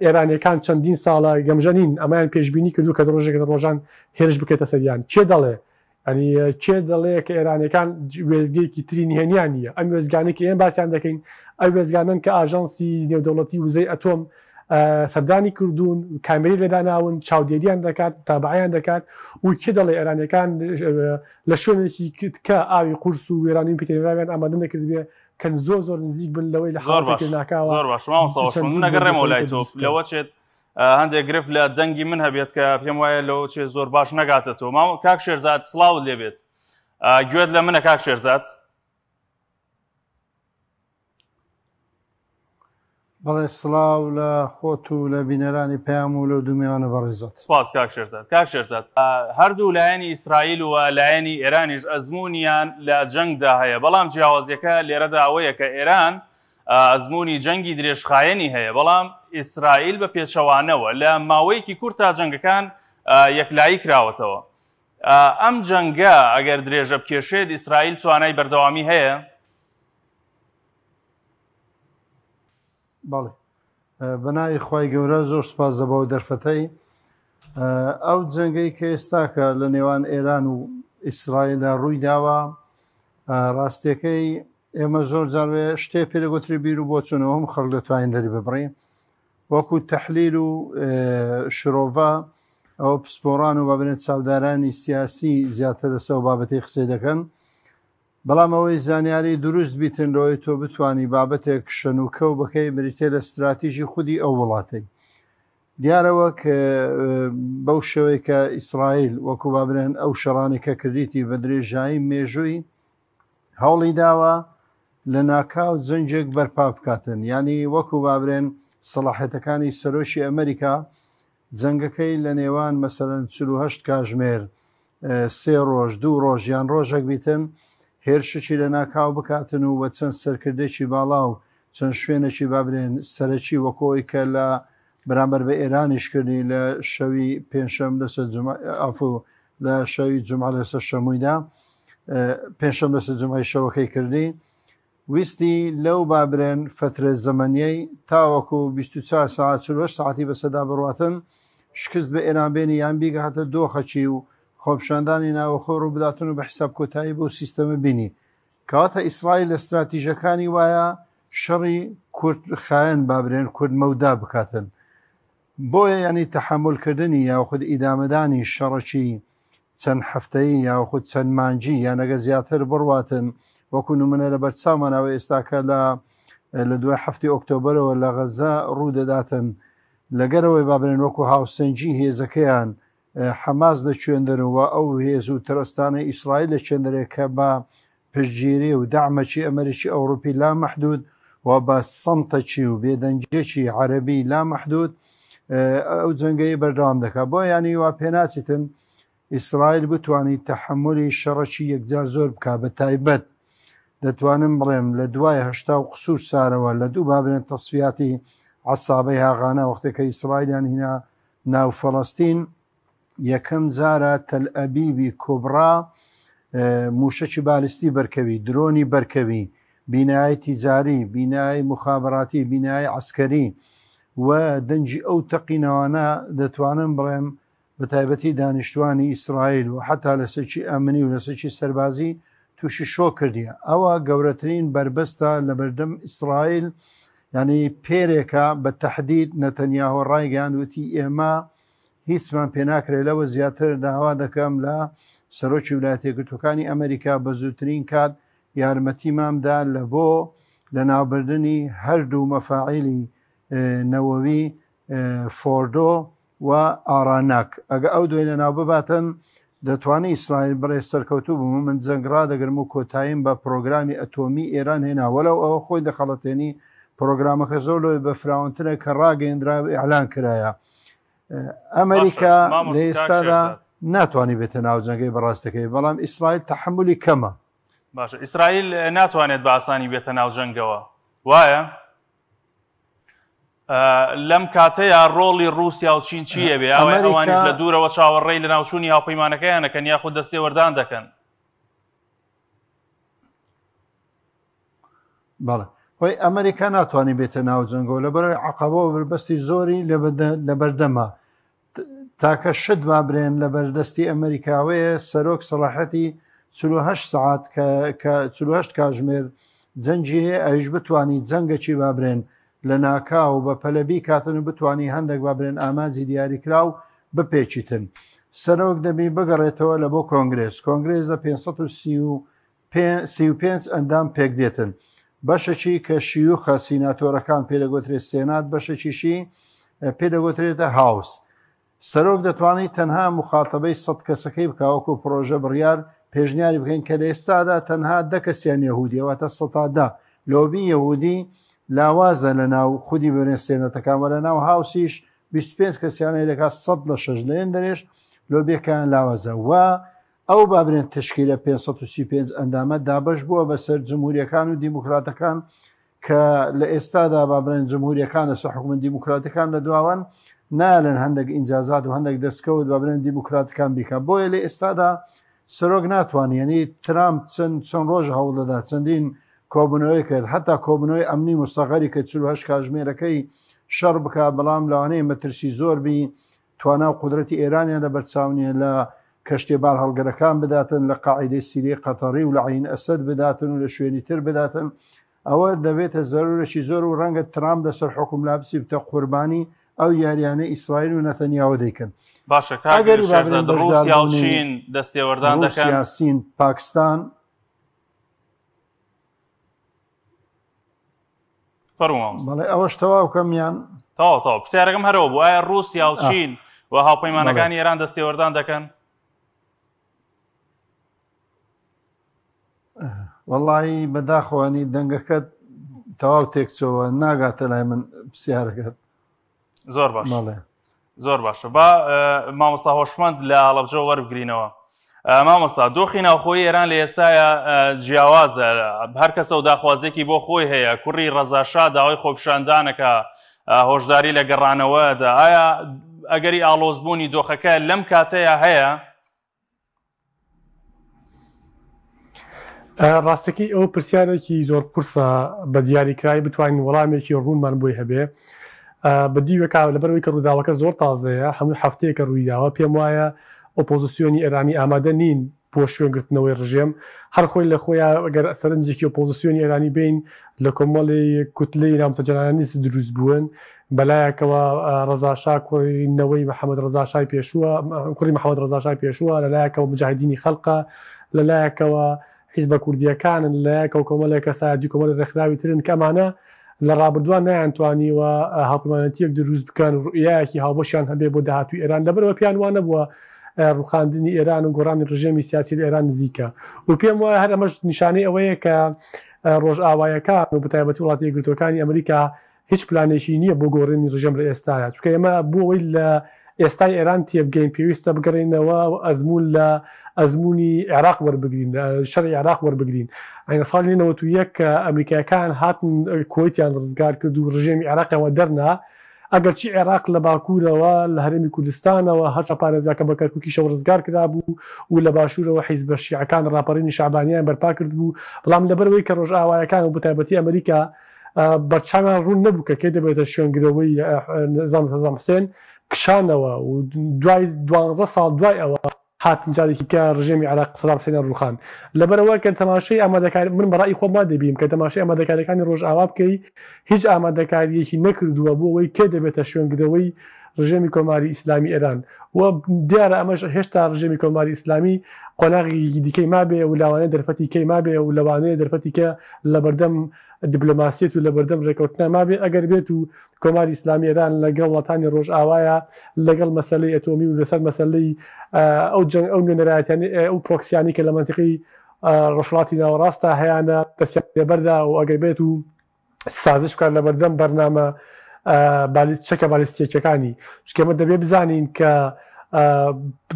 ئێرانیەکان چەندین ساڵە گەمژە نین ئەمەیان پێشبینی کردو کە ڕۆژێک لە ڕۆژان هێرش بکرێتە سەریان کێ دەڵێ ئەنی کێ دەڵێ کە ئێرانەکان وێزگەیەکی تری نهێنیان نییە ئەم وێزگانەی کە ئێمە باسیان دەکەین ئەو وێزگانەن کە ئاژانسی نێودەوڵەتی وزەی ئەتۆم سەردانی کردوون کامێری لێداناون چاودێریان دەکات تابعیان دەکات و کێ دەڵێ ئێرانەکان لە شوێنێکی کە ئاوی قورس و وێرانی پیتێنراویان ئامادە نەکردبێ کە زۆر زۆر نزیک بن لەوەی لە حاڵەتێکی ناکاوە
زۆر باش مامۆستا نەگەڕێمەوە لای تۆ لەوە چێت هەندێک گرفت لە دەنگی من هەبێت کە پێم وایە لەوە چێ زۆر باش نەگاتە تۆ ماوە کاک شێرزاد سڵاوت لێبێت گوێت لە منە کاک شێرزاد
بەڵێ سڵاو لە خۆت و لە بینەرانی پەیام و لەو دوو میوانە بەڕێزت.
سپاس کاک شێرزاد. کاک شێرزاد هەردوو لایەنی ئیسرائیل و لایەنی ئێرانیش ئەزموونیان لە جەنگدا هەیە، بەڵام جیاوازیەکە لێرەدا ئەوەیە کە ئێران ئەزموونی جەنگی درێژخایەنی هەیە، بەڵام ئیسرائیل بە پێچەوانەوە لە ماوەیەکی کورتدا جەنگەکان یەکلایی کراوەتەوە. ئەم جەنگە ئەگەر درێژە بکێشێت ئیسرائیل توانای بەردەوامی هەیە؟
بەڵێ بەناوی خوای گەورە زۆر سپاس دە بەو دەرفەتەی ئەو جەنگەی کە ئێستاکە لە نێوان ئێران و ئیسرائیلدا ڕووی داوە ڕاستیەکەی ئێمە زۆر جاروێ شتێ پێ دەگوتری بیر و بۆچوونەوە هەم خەڵک دەتوانین دەری ببڕین وەکو تەحلیل و شرۆڤە ئەوە پسپۆڕان و بابنێت چاودارانی سیاسی زیاتر لەسەر بابەتی قسەی دەکەن. بەڵام ئەوەی زانیاری دروست بیتن لەوەی تۆ بتانی بابەتێک شەنوکەو بکەی بریتە لە ستراتیژی خودی ئەو وڵاتەی. دیارە وەک بەو شێوەی کە ئیسرائیل وەکو با بڵێن ئەو شەڕانی کە کردیتی بە درێژایی مێژووی هەوڵی داوە لە ناکاو جەنگێک بەرپا بکاتن یعنی وەکو با بڵێن سەڵاحەتەکانی سەرۆکی ئەمریکا جەنگەکەی لە نێوان مەسەرەن 48 کاژمێر سێ ڕۆژ دوو ڕۆژ یان ڕۆژێک بیتن هێرشێکی لە ناکاو بکاتن و بە چەند سەرکردێکی باڵا و چەند شوێنێکی با بلێن سەرەکی وەکۆی کە لە بەرامبەر بە ئێرانیش کردی لە شەوی پێنجشەم لەسەر جمعە ئافو لە شەوی جمعە لەسەر شەموویدا پێنجشەم لەسەر جمعەی شەوەکەی کردی ویستی لەو بابرێن فترە زەمەنیەی تاوەکو 24 ساعت 48 ساعتی بەسەدا بڕاتن شکست بە ئێران بێنی یان بیگاتە دۆخەکی و خۆپیشاندانی ناوەخۆ ڕووبداتن و بە حساب کۆتایی بۆ سیستەمە بینی کەواتە ئیسرائیل لە ستراتیژەکانی وایە شەڕی کورت خایەن بابرێن کورت مەودا بکاتن بۆیە ینی تەحەمولکردنی یاخود ئیدامەدانی شەڕەکی چەند هەفتەیی یاخود چەند مانگی یان ئەگە زیاتر بڕواتن وەکو نمونە لە بەرچاومانەوە ئێستاکە لە لە دوای هەفتی ئۆکتۆبەرەوە لە غەزە ڕوو دەداتن لەگەرەوەی بابرێن وەکو هاوسەنگی هێزەکەیان حەماس لە کوێندەر و ئەو هێز و ترەستانەی ئیسرائیل لە کوێندەرێ کە بە پشتگیری و دەعمەکی ئەمەریکی ئەوروپی لا مەحدود و بە سەمتەکی و بێدەنگیەکی عەرەبی لا مەحدود ئەو جەنگەی بەردەوام دەکات بۆ ینی وا پێناچیتن ئیسرائیل بتوانیت تەحەمولی شەڕەکی یەکجار زۆر بک بە تایبەت دەتوانم بڵێم لە دوای هەشتا و قسوور سارەوە لە دوو بابرێن تەسفیاتی عەسابەی هاغانە وەختێک کە ئیسرائیلیان هینا ناو فەڵەستین یەکەم جارە تەلئەبیبی کوبڕا موشەکی بالستی بەرکەوی، درۆنی بەرکەوی، بینایەی تیجاری، بینایەی موخابەراتی، بینایەی عەسکەری و دەنگی ئەو تەقینەوانە دەتوانم بڵێم بە تایبەتی دانیشتوانی ئیسرائیل و حتا لە سەکی ئەمنی و لە سەکی سەربازی تووشی شۆک کردیە. ئەوە گەورەترین بەربەستە لەبەردەم ئیسرائیل یعنی پێرێکە بە تەحدید نەتەنیاهۆ ڕایگەیاند وتی ئێمە هیچمان پێناکرێت لەوە زیاتر داوا دەکەم لە سەرۆکی ولایەتە یەکگرتووەکانی ئەمریکا بە زووترین کات یارمەتیمان دا لە بۆ لەناوبردنی هەردوو مەفاعیلی نەوەوی فۆردۆ و ئاراناک ئەگە ئەو دوێ لەناو بباتن دەتوانانی ئیسرائیل بڕێ سەرکەوتوو بووم من جەنگ ڕادەگرم و کۆتاییم بە پرۆگرامی ئەتۆمی ئێران هێنا وەلەو ئەوە خۆی دەخەڵەتێنی پرۆگرامەکە زۆر لەوەی بەفراوانترە کە ڕاگەیەندرا و ئیعلان کرایە ئەمریکا لە ئێستادا ناتوانانی بێتە ناو جەنگەی بەڕاستەکەی بەڵام ئیسرائیل تەحملی کەمە
باشە ئیسرائیل ناتوانێت بە ئاسانی بێتە ناو جەنگەوە وایە لەم کاتەیە ڕۆڵی رووسیا و چین چییە بێ ئەوەی ئەوانیش لە دوورەوە چاوەڕێی لە ناوچوونی هاوپەیمانەکەیانەکەن یاخود دەستێوەردان دەکەن
بەڵێ خۆی ئەمریکا ناتوانانی بێتە ناو جەنگەوە لەبەرەوەی عقبەوە بربەستی زۆری لەبەردەمە تاکە شت با برێن لە بەردەستی ئەمریکاوەیە سەرۆک سەڵاحەتی 48 سعات کە 48 کاژمێر جەنگی هەیە ئەویش بتانی جەنگەکی با برێن لە ناکاو بە پەلەبی کاتن و بتانی هەندێک با برێن ئامانجی دیاریکراو بپێچیتن سەرۆک دەبی بگەڕێتەوە لە بۆ کۆنگرێس کۆنگرێس لە 530 35 ئەندام پێکدێتن بەشەکی کە شیوخە سیناتۆرەکان پێ دەگوترێت سێنات بەشەکیشی پێ دەگوترێتە هاوس سەرۆک دەتوانێت تەنها مخاتەبەی سە کەسەکەی بکە وەکو پرۆژە بڕیار پێشنیاری بکەین کە لە ئێستادا تەنها دە کەسیان یەهودیە واتە سەتا دە لۆبی یەهودی لاوازە لە ناو خودی بەرێن سێنەتەکان وە لە ناو هاوسیش 25 کەسیان هەیە دەکات سەد لە شەش لەوێن دەرێش لۆبیەکەیان لاوازە و ئەو بابرێن تەشکیلە 535 ئەندامە دابەش بووە بەسەر جمهوریەکان و دیموکراتەکان کە لە ئێستادا با بڵێن جمهوریەکان لەسەر حکومن دیموکراتەکان لە دواوەن نالن هەندێک ئینجازات و هەندێک دەستکەوت بە بڵێن دیموکراتەکان بیکە بۆیە لە ئێستادا سەرۆک ناتوانانی یعنی ترامپ چەند چەند ڕۆژ هەوڵ دەدا چەندین کۆبوونەوەی کرد حتا کۆبوونەوەی ئەمنی مستەغەری کە 48 کاژمێرەکەی شەڕ بک بەڵام لەوانەیە مەترسی زۆر بی توانا و قودرەتی ئێرانیان لەبەرچاو نییە لە کەشتیە بارهەڵگرەکان بداتن لە قاعیدەی سیریەی قەتەڕی و لە عەین ئەسەد بداتن و لە شوێنی تر بداتن ئەوە دەبێتە زەرورێکی زۆر و ڕەنگە ترامپ لەسەر حوکم لابچی بتە قوربانی ئەو یاریانەی ئیسرائیل و نەتەنیاوە دەیکەن.
باشە کاک
ئەگەری
شێرزاد
بابرێن بەشدار
ڕووسیا و
بوونی
چین دەستێوەردان دەکەن؟
ڕووسیا، سین، پاکستان.
فەرموو مامۆستا.
بەڵێ ئەوەش تەواو کەم یان؟
تەواو تەواو پرسیارەکەم هەرەوە بوو ئایا ڕووسیا و چین و هاوپەیمانەکانی ئێران دەستێوەردان دەکەن؟
وەڵی بەداخەوەنی دەنگەکەت تەواو تێکچەوە ناگاتە لای من پرسیارەکەت.
زۆر باش زۆر باشە با مامۆستا هۆشمەند لە هەڵەبجە وەربگرینەوە مامۆستا دۆخی ناوخۆی ئێران لە ئێستاە جیاوازە هەر کەسە و داخوازێکی بۆ خۆی هەیە کوڕی ڕەزاشا داوای خۆپیشاندانەکە هۆشداری لە گەڕانەوەدا ئایا ئەگەری ئاڵۆزبوونی دۆخەکە لەم کاتەیە هەیە
ڕاستەکەی ئەوە پرسیارێکی زۆر قورسە بە دیاریکرای بتوانین وەڵامێکی ڕوونمان بۆی هەبێ بە دیوێکا لەبەرەوەی کە ڕووداوەکە زۆر تازەیە هەموو هەفتەیەکە ڕوویداوە پێم وایە ئۆپۆزیسیۆنی ئێرانی ئامادە نین بۆ شوێنگرتنەوەی ڕژێم هەر خۆی لە خۆیان ئەگەر سەرنجێکی ئۆپۆزیسیۆنی ئێرانی بین لە کۆمەڵی کوتلەی نامتەجەرانیست دروست بوون بەلایەکەوە ڕەزاشا کوڕی نەوەی محەمەد ڕەزاشای پێشووە، کوڕی محەمەد ڕەزاشای پێشووە، لەلایەکەوە موجاهیدینی خەلقە، لەلایەکەوە حیزبە کوردییەکانن، لەلایەکەوە کۆمەڵێک کەسایەتی و کۆمەڵێک ڕێکخراوی ترن کە ئەمانە لە ڕابردووان نەیانتوانیوە هاوپەیمانێتییەک دروست بکەن و ڕوئیایەکی هاوبەشیان هەبێ بۆ داهاتووی ئێران، لەبەرئەوە پێیان وا نەبووە ڕووخاندنی ئێران و گۆڕانی ڕژێمی سیاسی لە ئێران نزیکە و پێم وایە هەر ئەمەش نیشانەی ئەوەیە کە ڕۆژئاوایەکان و بەتایبەتی وڵاتە یەکگرتووەکانی ئەمریکا هیچ پلانێکی نییە بۆ گۆڕینی ڕژێم لە ئێستایا، چونکە ئێمە بۆ ئەوەی لە ئێستای ئێران تێبگەین پێویستە بگەڕێینەوە و ئەزموون لە ئەزموونی عێراق وەربگرین، لە شەڕی عێراق وەربگرین. ئەگەر ساڵی 91 کە ئەمریکایەکان هاتن کوەیتیان ڕزگار کرد و ڕژێمی عێراقیان وەدەرنا، ئەگەرچی عێراق لە باکوورەوە لە هەرێمی کوردستانەوە هەرچە پارێزگاکە بە کەرکووکیشەوە ڕزگار کرابوو و لە باشوورەوە حیزبە شیعەکان ڕاپەڕینی شەعبانیان بەرپا کردبوو، بەڵام لەبەرئەوەی کە ڕۆژئاوایەکان و بەتایبەتی ئەمریکا بەرچاویان ڕوون نەبوو کە کێ دەبێتە شوێنگرەوەی نظام سەدام حوسێن کشانەوە و دوای دوانزە ساڵ دوای ئەوە هاتن جارێکی کە ڕژێمی عێراق سەدام حوسێنیان ڕووخان لەبەرئەوە کە تەماشای ئامادەکاری من بەڕای خۆم وا دەبیم کە تەماشای ئامادەکاریەکانی ڕۆژئاوا بکەی هیچ ئامادەکاریەکی نەکردووە بۆ ئەوەی کێ دەبێتە شوێنگرەوەی ڕژێمی کۆماری ئیسلامی ئێران و دیارە ئەمەش هێشتا ڕژێمی کۆماری ئیسلامی قۆناغێکی دیکەی مابێ و لاوانەیە دەرفەتی کەی مابێ و لەوانەیە دەرفەتی کە لەبەردەم دیبلۆماسیەت و لەبەردەم ڕێکەوتنا مابێ ئەگەر بێت و کۆماری ئیسلامی ئێران لەگەڵ وڵاتانی ڕۆژئاوایە لەگەڵ مەسەلەی ئەتۆمی و لەسەر مەسەلەی ئەو جەنگ ئەو نوێنەرایەتیانی ئەو پرۆکسیانی کە لە مەنتیقەی ڕۆژهەڵاتی ناوەڕاستدا هەیانە دەستیان لێبەردا و ئەگەر بێت و سازش بکات لەبەردەم بەرنامە چەکە بالیستیەکەکانی چونکە ئێمە دەبێ بزانین کە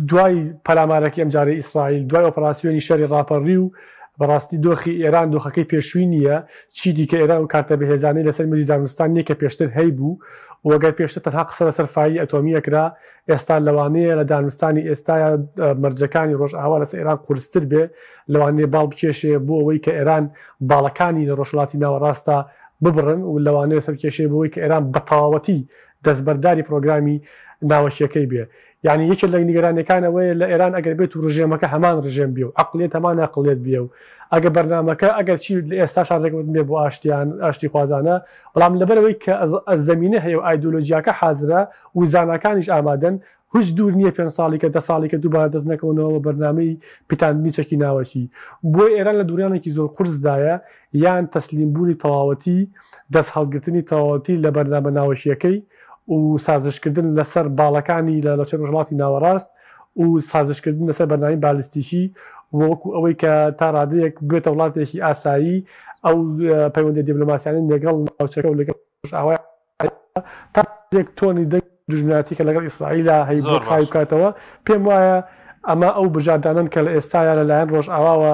دوای پەلامارەکەی ئەمجارەی ئیسرائیل دوای ئۆپەراسیۆنی شەری ڕاپەڕی و بەڕاستی دۆخی ئێران دۆخەکەی پێشووی نییە چی دیکە ئێران و کارتە بەهێزانەی لەسەر مێزی دانوستان نییە کە پێشتر هەیبوو و گەر پێشتر تەنها قسە لەسەر فایلی ئەتۆمی ئەکرا ئێستا لەوانەیە لە دانوستانی ئێستایا مەرجەکانی ڕۆژئاوا لەسەر ئێران قورستر بێ لەوانەیە باڵ بکێشێ بۆ ئەوەی کە ئێران باڵەکانی لە ڕۆژهەڵاتی ناوەڕاستدا ببڕن و لەوانەیە سەرکێشێ بۆ ئەوەی کە ئێران بەتەواوەتی دەستبەرداری پرۆگرامی ناوەکیەکەی بێ. یانی یەکێ لە نیگەرانیەکان ئەوەیە لە ئێران ئەگەر بێت و ڕژێمەکە هەمان ڕژێم بێ و عەقڵیەت هەمان عەقڵیەت بێ و ئەگەر بەرنامەکە ئەگەر چی لە ئێستاشا ڕێکەوتن بێ بۆ ئاشتیان ئاشتیخوازانە بەڵام لەبەرئەوەی کە زەمینە هەیە و ئایدۆلۆجیاکە حازرە و زاناکانیش ئامادەن هیچ دوور نییە پێنج ساڵی کە دە ساڵی کە دووبارە دەست نەکەونەوە بە بەرنامەی پیتاندنی چەکی ناوەکی. بۆیە ئێران لە دووڕیانێکی زۆر قورسدایە یان تەسلیم بوونی تەواوەتی، دەست هەڵگرتنی تەواوەتی لە بەرنامە ناوەکییەکەی و سازشکردن لە سەر باڵەکانی لە ناوچەی ڕۆژهەڵاتی ناوەڕاست و سازشکردن لەسەر بەرنامەی بالیستیکی و وەکو ئەوەی کە تا ڕادەیەک ببێتە وڵاتێکی ئاسایی ئەو پەیوەندیە دیبلۆماسیانەی لەگەڵ ناوچەکە و لەگەڵ ڕۆژئاوای تا ڕادەیەک تۆنی دەنگ دوژمنایەتی کە لەگەڵ ئیسرائیلا هەیبوو
زۆر
خاوی
باشە.
بکاتەوە، پێم وایە ئەمە ئەو بژاردانەن کە لە ئێستایا لەلایەن ڕۆژئاواوە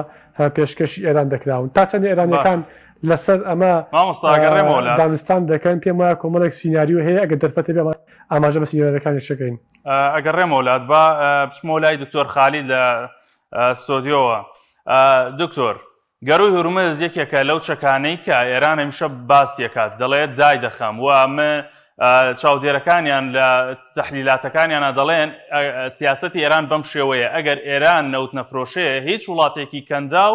پێشکەشی ئێران دەکراون. تا چەندێ ئێرانییەکان
باشە.
لەسەر ئەمە
مامۆستا ئەگەڕێمەوە لات.
دانوستان دەکەن، پێم وایە کۆمەڵێک سیناریۆ هەیە، ئەگەر دەرفەت هەبێ ئاماژە بە سیناریۆکانیش دەکەین.
ئەگەڕێمەوە لات، با بچمەوە لای دکتۆر خالید لە ستۆدیۆوە. دکتۆر، گەرووی هورمز یەکێکە لەو چەکانەی کە ئێران هەمیشە باسی ئەکات، دەڵێت دایدەخەم و چاودێرەکانیان لە تەحلیلاتەکانیانە دەڵێن سیاسەتی ئێران بەم شێوەیە ئەگەر ئێران نەوت نەفرۆشێ هیچ وڵاتێکی کەنداو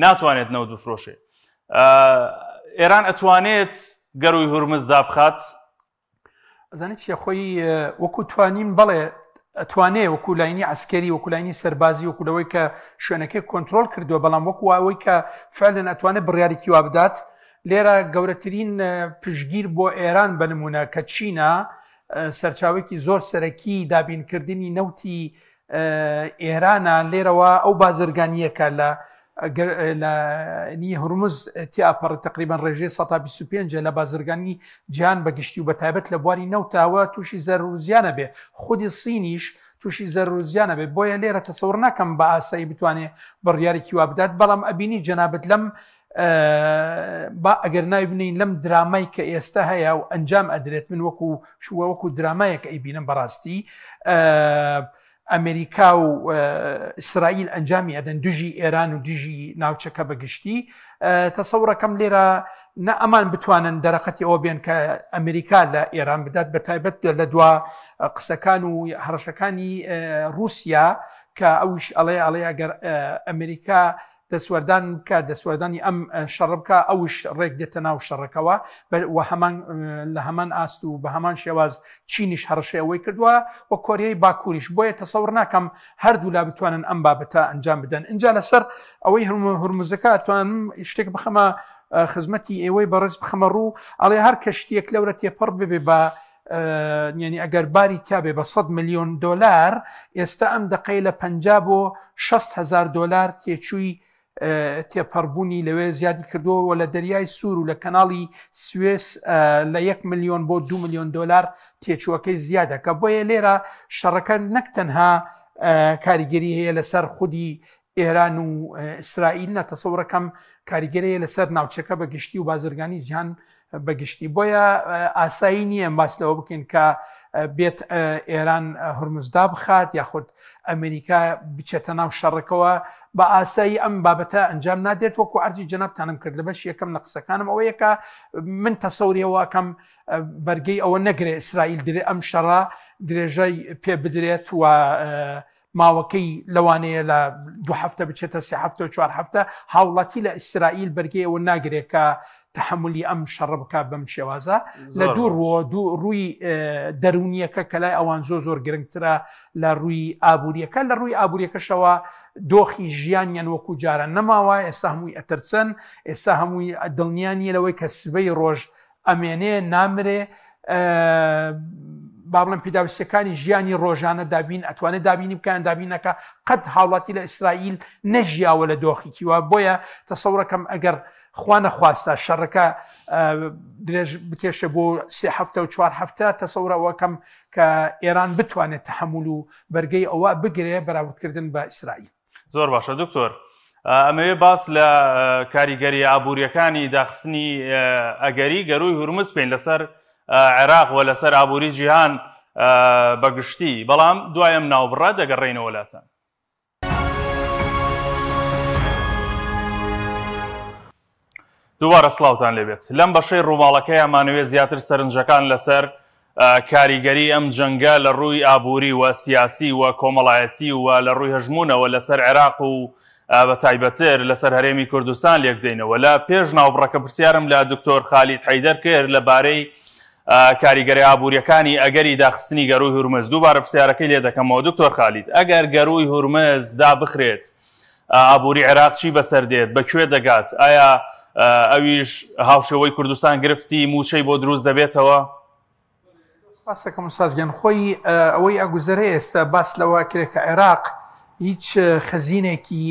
ناتوانێت نەوت بفرۆشێ. ئێران ئەتوانێت گەرووی هورمز دابخات؟
ئەزانی چیە خۆی وەکو توانیم بەڵێ ئەتوانێ وەکو لاینی عسکەری وەکو لاینی سەربازی وەکو لەوەی کە شوێنەکەی کۆنتترۆل کردووە بەڵام وەکو ئەوەی کە فعلن ئەتوانێت بڕیارێکی وا بدات لێرە گەورەترین پشتگیر بۆ ئێران بە نمونە کە چینە، سەرچاوەیەکی زۆر سەرەکی دابینکردنی نەوتی ئێرانە، لێرەوە ئەو بازرگانییەکە لە لە نی هورمز تیاپەڕێت تقریبان ڕێژەی 125 لە بازرگانی جیهان بەگشتی و بەتایبەت لە بواری نەوتاوە تووشی زەرر و زیانە بێ، خودی سینیش تووشی زەرر و زیانە بێت، بۆیە لێرە تەسەور ناکەم بە ئاسایی بتوانێ بڕیارێکی وا بدات، بەڵام ئەبینی جەنابت لەم با ئەگەر ناوی بنین لەم درامای کە ئێستا هەیە و ئەنجام ئەدرێت من وەکو شووە وەکو درامایەک ئەیبینم بەڕاستی ئەمریکا و ئیسرائیل ئەنجامی ئەدەن دژی ئێران و دژی ناوچەکە بەگشتی تەسەورەکەم لێرە نە ئەمان بتوانن دەرەقەتی ئەوە بێن کە ئەمریکا لە ئێران بدات بە تایبەت لە دوا قسەکان و هەڕەشەکانی رووسیا کە ئەوش ئەڵێ ئەڵێ ئەگەر ئەمریکا دەستوەردان بکە دەستوەردانی ئەم شەڕە بکە ئەوش ڕێک دێتە ناو شەڕەکەوە و هەمان لە هەمان ئاست و بە هەمان شێواز چینیش هەڕەشەی ئەوەی کردووە و کۆریای باکووریش بۆیە تەسەور ناکەم هەردوولا بتوانن ئەم بابەتە ئەنجام بدەن ئینجا لەسەر ئەوەی هورمزەکە توانم شتێک بخەمە خزمەتی ئێوەی بەڕێز بخەمە ڕوو ئەڵێ هەر کەشتیەک لەورە تێپەڕ ببێ بە یعنی ئەگەر باری تیاابێ بە 100 میلیۆن دلار ئێستا ئەم دقەی لە 50 بۆ 6 هزار دلار تێچووی تێپەڕبوونی لەوێ زیادی کردووە و لە دەریای سوور و لە کەناڵی سوێس لە یەک ملیۆن بۆ دو ملیۆن دلار تێچووەکەی زیادەکە بۆیە لێرە شەڕەکە نەک تەنها کاریگەری هەیە لەسەر خودی ئێران و ئیسرائیل نە تەسەورەکەم کاریگەری هەیە لەسەر ناوچەکە بە گشتی و بازرگانی جیهان بەگشتی بۆیە ئاسایی نییە باس لەوە بکەین کە بێت ئێران هورمزدا بخات یاخود ئەمریکا بچێتە ناو شەڕەکەوە بە ئاسایی ئەم بابەتە ئەنجام نادێت وەکو عەرزی جەنابتانم کرد لە بەش یەکەم لە قسەکانم ئەوەیە کە من تەسەوریەوەکەم بەرگەی ئەوە نەگرێ ئیسرائیل درێ ئەم شەڕە درێژەی پێ بدرێت و ماوەکەی لەوانەیە لە دو هەفتە بچێتە سێ هەفتە و چوار هەفتە هاوڵاتی لە ئیسرائیل بەرگەی ئەوە ناگرێت کە تحملی ئەم شەڕە بکات بەم شێوازە لە دوو ڕووە دوو ڕووی دەرونیەکە کە لای ئەوان زۆر زۆر گرنگترە لە ڕووی ئابوووریەکە لە ڕووی ئابوووریەکەشەوە دۆخی ژیانیان وەکو جاران نەماوە ئێستا هەمووی ئەترسن ئێستا هەمووی دڵنیان نیە لەوەی کە سبەی ڕۆژ ئەمێنێ نامرێ با بڵێم پێداویستەکانی ژیانی ڕۆژانە دابین ئەتوانێت دابینی بکەن دابین نەکە قەت هاوڵاتی لە ئیسرائیل نەژیاوە لە دۆخێکی وا بۆیە تەسەورەکەم ئەگەر خوا نەخواستە شەڕەکە درێژ بکێشە بۆ سێ هەفتە و چوار هەفتە تەسەورەوەکەم کە ئێران بتوانێت تحمل و بەرگەی ئەوە بگرێ بەراوردکردن بە ئیسرائیل.
زۆر باشە دکتۆر ئەمەوێ باس لە کاریگەری ئابوووریەکانی داخستنی ئەگەری گەروی هورمز بکەین لەسەر عێراق و لەسەر ئابووری جیهان بەگشتی بەڵام دوای ئەم ناوبڕە دەگەڕێینەوە لاتان. دووبارە سڵاوتان لێبێت لەم بەشەی ڕووماڵەکەی ئەمانەوێت زیاتر سەرنجەکان لەسەر کاریگەری ئەم جەنگە لە ڕووی ئابووری و سیاسی و کۆمەڵایەتی و لە ڕووی هەژمونەوە لەسەر عێراق و بە تایبەتر لەسەر هەرێمی کوردستان لێکدەینەوە لە پێش ناوبڕەکە پرسیارم لە دکتۆر خالید حەیدەر کرد لەبارەی کاریگەری ئابووریەکانی ئەگەری داخستنی گەرووی هورمز دووبارە پرسیارەکەی لێ دەکەمەوە دکتۆر خالید ئەگەر گەرووی هورمز دابخرێت ئابووری عێراق چی بەسەر دێت بە کوێ دەگات ئایا ئەویش هاوشێوەی کوردستان گرفتی مووچەی بۆ دروست دەبێتەوە؟
سپاسەکەم استاذ گیان خۆی ئەوەی ئەگوزەرێ ئێستا باس لەوە کرێ کە عێراق هیچ خەزینێکی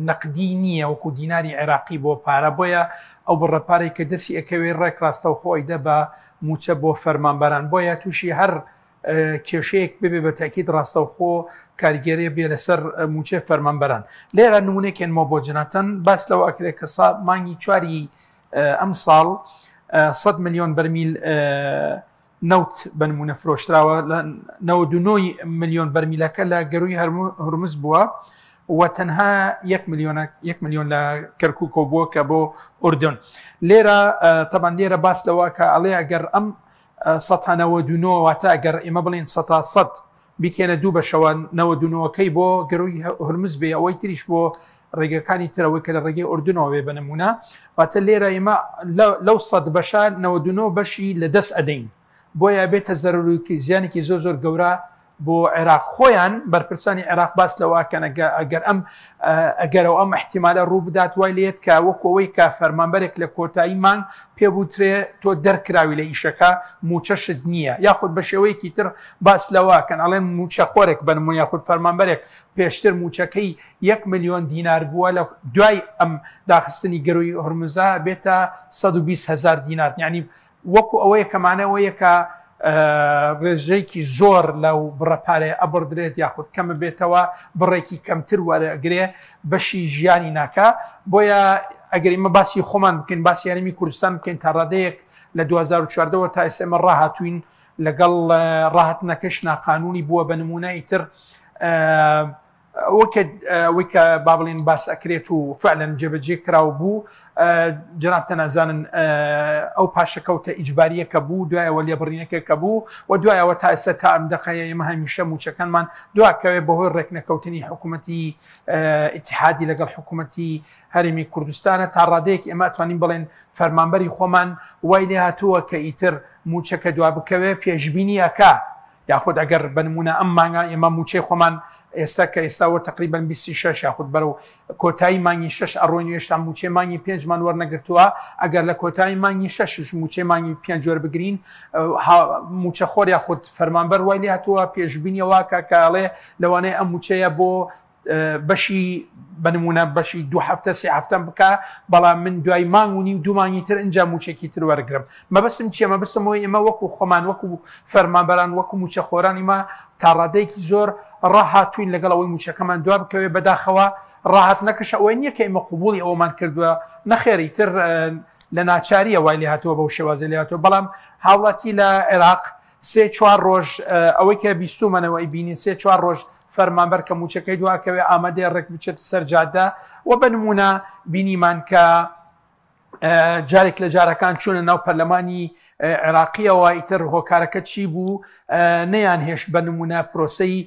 نەقدی نییە وەکو دیناری عێراقی بۆ پارە بۆیە ئەو بڕە پارەی کە دەستی ئەکەوێ ڕێک ڕاستەوخۆ ئەیدە بە موچە بۆ فەرمانبەران بۆیە تووشی هەر کێشەیەک ببێ بە تاکید ڕاستەوخۆ کاریگەریە بێ لەسەر موچەی فەرمانبەران لێرە نمونێکێنمەوە بۆ جناتان باس لەوە ئەکرێت کە مانگی چواری ئەم ساڵ 100 میلیۆن بەرمیل نەوت بە نمونە فرۆشتراوە لە 99 میلیۆن بەرمیلەکە لە گەروی هەرمز بووە و تەنها یەک میلیۆنە یەک میلیۆن لە کەرکک بووە کە بۆ ئوردن لێرە تەبان لێرە باس لەوە کە ئەڵێ ئەگەر ئەم 199 واتە ئەگەر ئێمە بڵین 100 بیکەینە دوو بەشەوە 99ەکەی بۆ گەروی هورمز بێ ئەوەی تریش بۆ ڕێگەکانی ترەوەی کە لە ڕێگەی ئوردنەوە بێ بە نمونە واتە لێرە ئێمە لەو سەد بەشە 99 بەشی لە دەست ئەدەین بۆیە بێتە زەرەروکی زیانێکی زۆر زۆر گەورە. بۆ عێراق خۆیان بەرپرسانی عێراق باس لەوە کەن ئەگەر ئەم ئەگەرەوە ئەم احتیمالە ڕوو بدات وای لێت کە وەکەوەی کە فەرمانبەرێک لە کۆتایی مانگ پێ بوترێ تۆ دەرکراوی لە ئیشەکە موچەشت نییە یاخود بە شێوەیەکی تر باس لەوە کەن ئەڵێن موچەخۆرێک بنمون یاخود فەرمانبەرێک پێشتر موچەکەی یەک ملیۆن دینار بووە لە دوای ئەم داخستنی گەروی هورمزا بێتە 120 هزار دینار یعنی وەکو ئەوەیە کە مانای ئەوەیە کە ڕێژەیەکی زۆر لەو بڕە پارەیە ئەبڕدرێت یاخود کەمە بێتەوە بڕێکی کەمتر وەرەگرێ بەشی ژیانی ناکا بۆیە ئەگەر ئمە باسی خۆمان بکەین باسی هەرێمی کوردستان بکەین تا ڕادەیەک لە 2014ەوە تا ئێستا ئێمە ڕاهاتوین لەگەڵ ڕاهاتنەکەش ناقانونی بووە بە نمونە ئیتر ئەوەی کە ئەوەی کە با بڵێن باس ئەکرێت و فعلەن جێبەجێ کراو بوو جەنابتان ئەزانن ئەو پاشەکەوتە ئیجباریە کە بوو دوایەوە لێبڕینەکە کە بوو و دوایەوە تا ئێستا تا ئەم دەقەیە ئێمە هەمیشە موچەکانمان دواکەوێ بەهۆی ڕێکنەکەوتنی حکوومەتی ئیتحادی لەگەڵ حکوومەتی هەرێمی کوردستانە تا ڕادەیەک ئێمە توانین بڵێن فەرمانبەری خۆمان وای لێ هاتووە کە ئیتر موچەکە دوا بکەوێ پێشبینی ئەکا یاخود ئەگەر بە نمونە ئەم مانگە ئێمە موچەی خۆمان ئێستا کە ئێستاوە تقریبان 26 یاخود بەرەو کۆتایی مانگی شش ئەڕۆین هێشتا موچەی مانگی پێنجمان وەرنەگرتووە ئەگەر لە کۆتایی مانگی شەشش موچەی مانگی پێنج وەربگرین موچەخۆر یاخود فەرمانبەر وای لێ هاتووە پێشبینیەوە کە کاڵێ لەوانەیە ئەم موچەیە بۆ بەشی بە نمونە بەشی دو هەفتە سێ هەفتەم بکە بەڵام من دوای مانگ و نیو دوو مانگی تر ئینجا موچێکی تر وەرگرم مەبەستم چییە مەبەستم ئەوەی ئێمە وەکو خۆمان وەکو فەرمانبەران وەکو موچەخۆرانی ما تا ڕادەیەکی زۆر ڕاهاتوین لەگەڵ ئەوەی موچەکەمان دوا بکەوێ بەداخەوە ڕاهاتنەکەش ئەوەی نییە کە ئێمە قوبوڵی ئەوەمان کردووە نەخێری تر لە ناچاریە وای لێ هاتووە بەو شێوازە لێ هاتووە بەڵام هاوڵاتی لە عێراق سێ چوار ڕۆژ ئەوەی کە بیستومەنەوە ئەیبینین سێ چوار ڕۆژ فەرمانبەر کە مووچەکەی دواکەوێ ئامادەیە ڕێک بچێتە سەر جادە و بە نمونە بینیمان کە جارێک لە جارەکان چوونە ناو پەرلەمانی عێراقیەوە ئیتر هۆکارەکە چی بوو نەیان هێشت بە نمونە پرۆسەی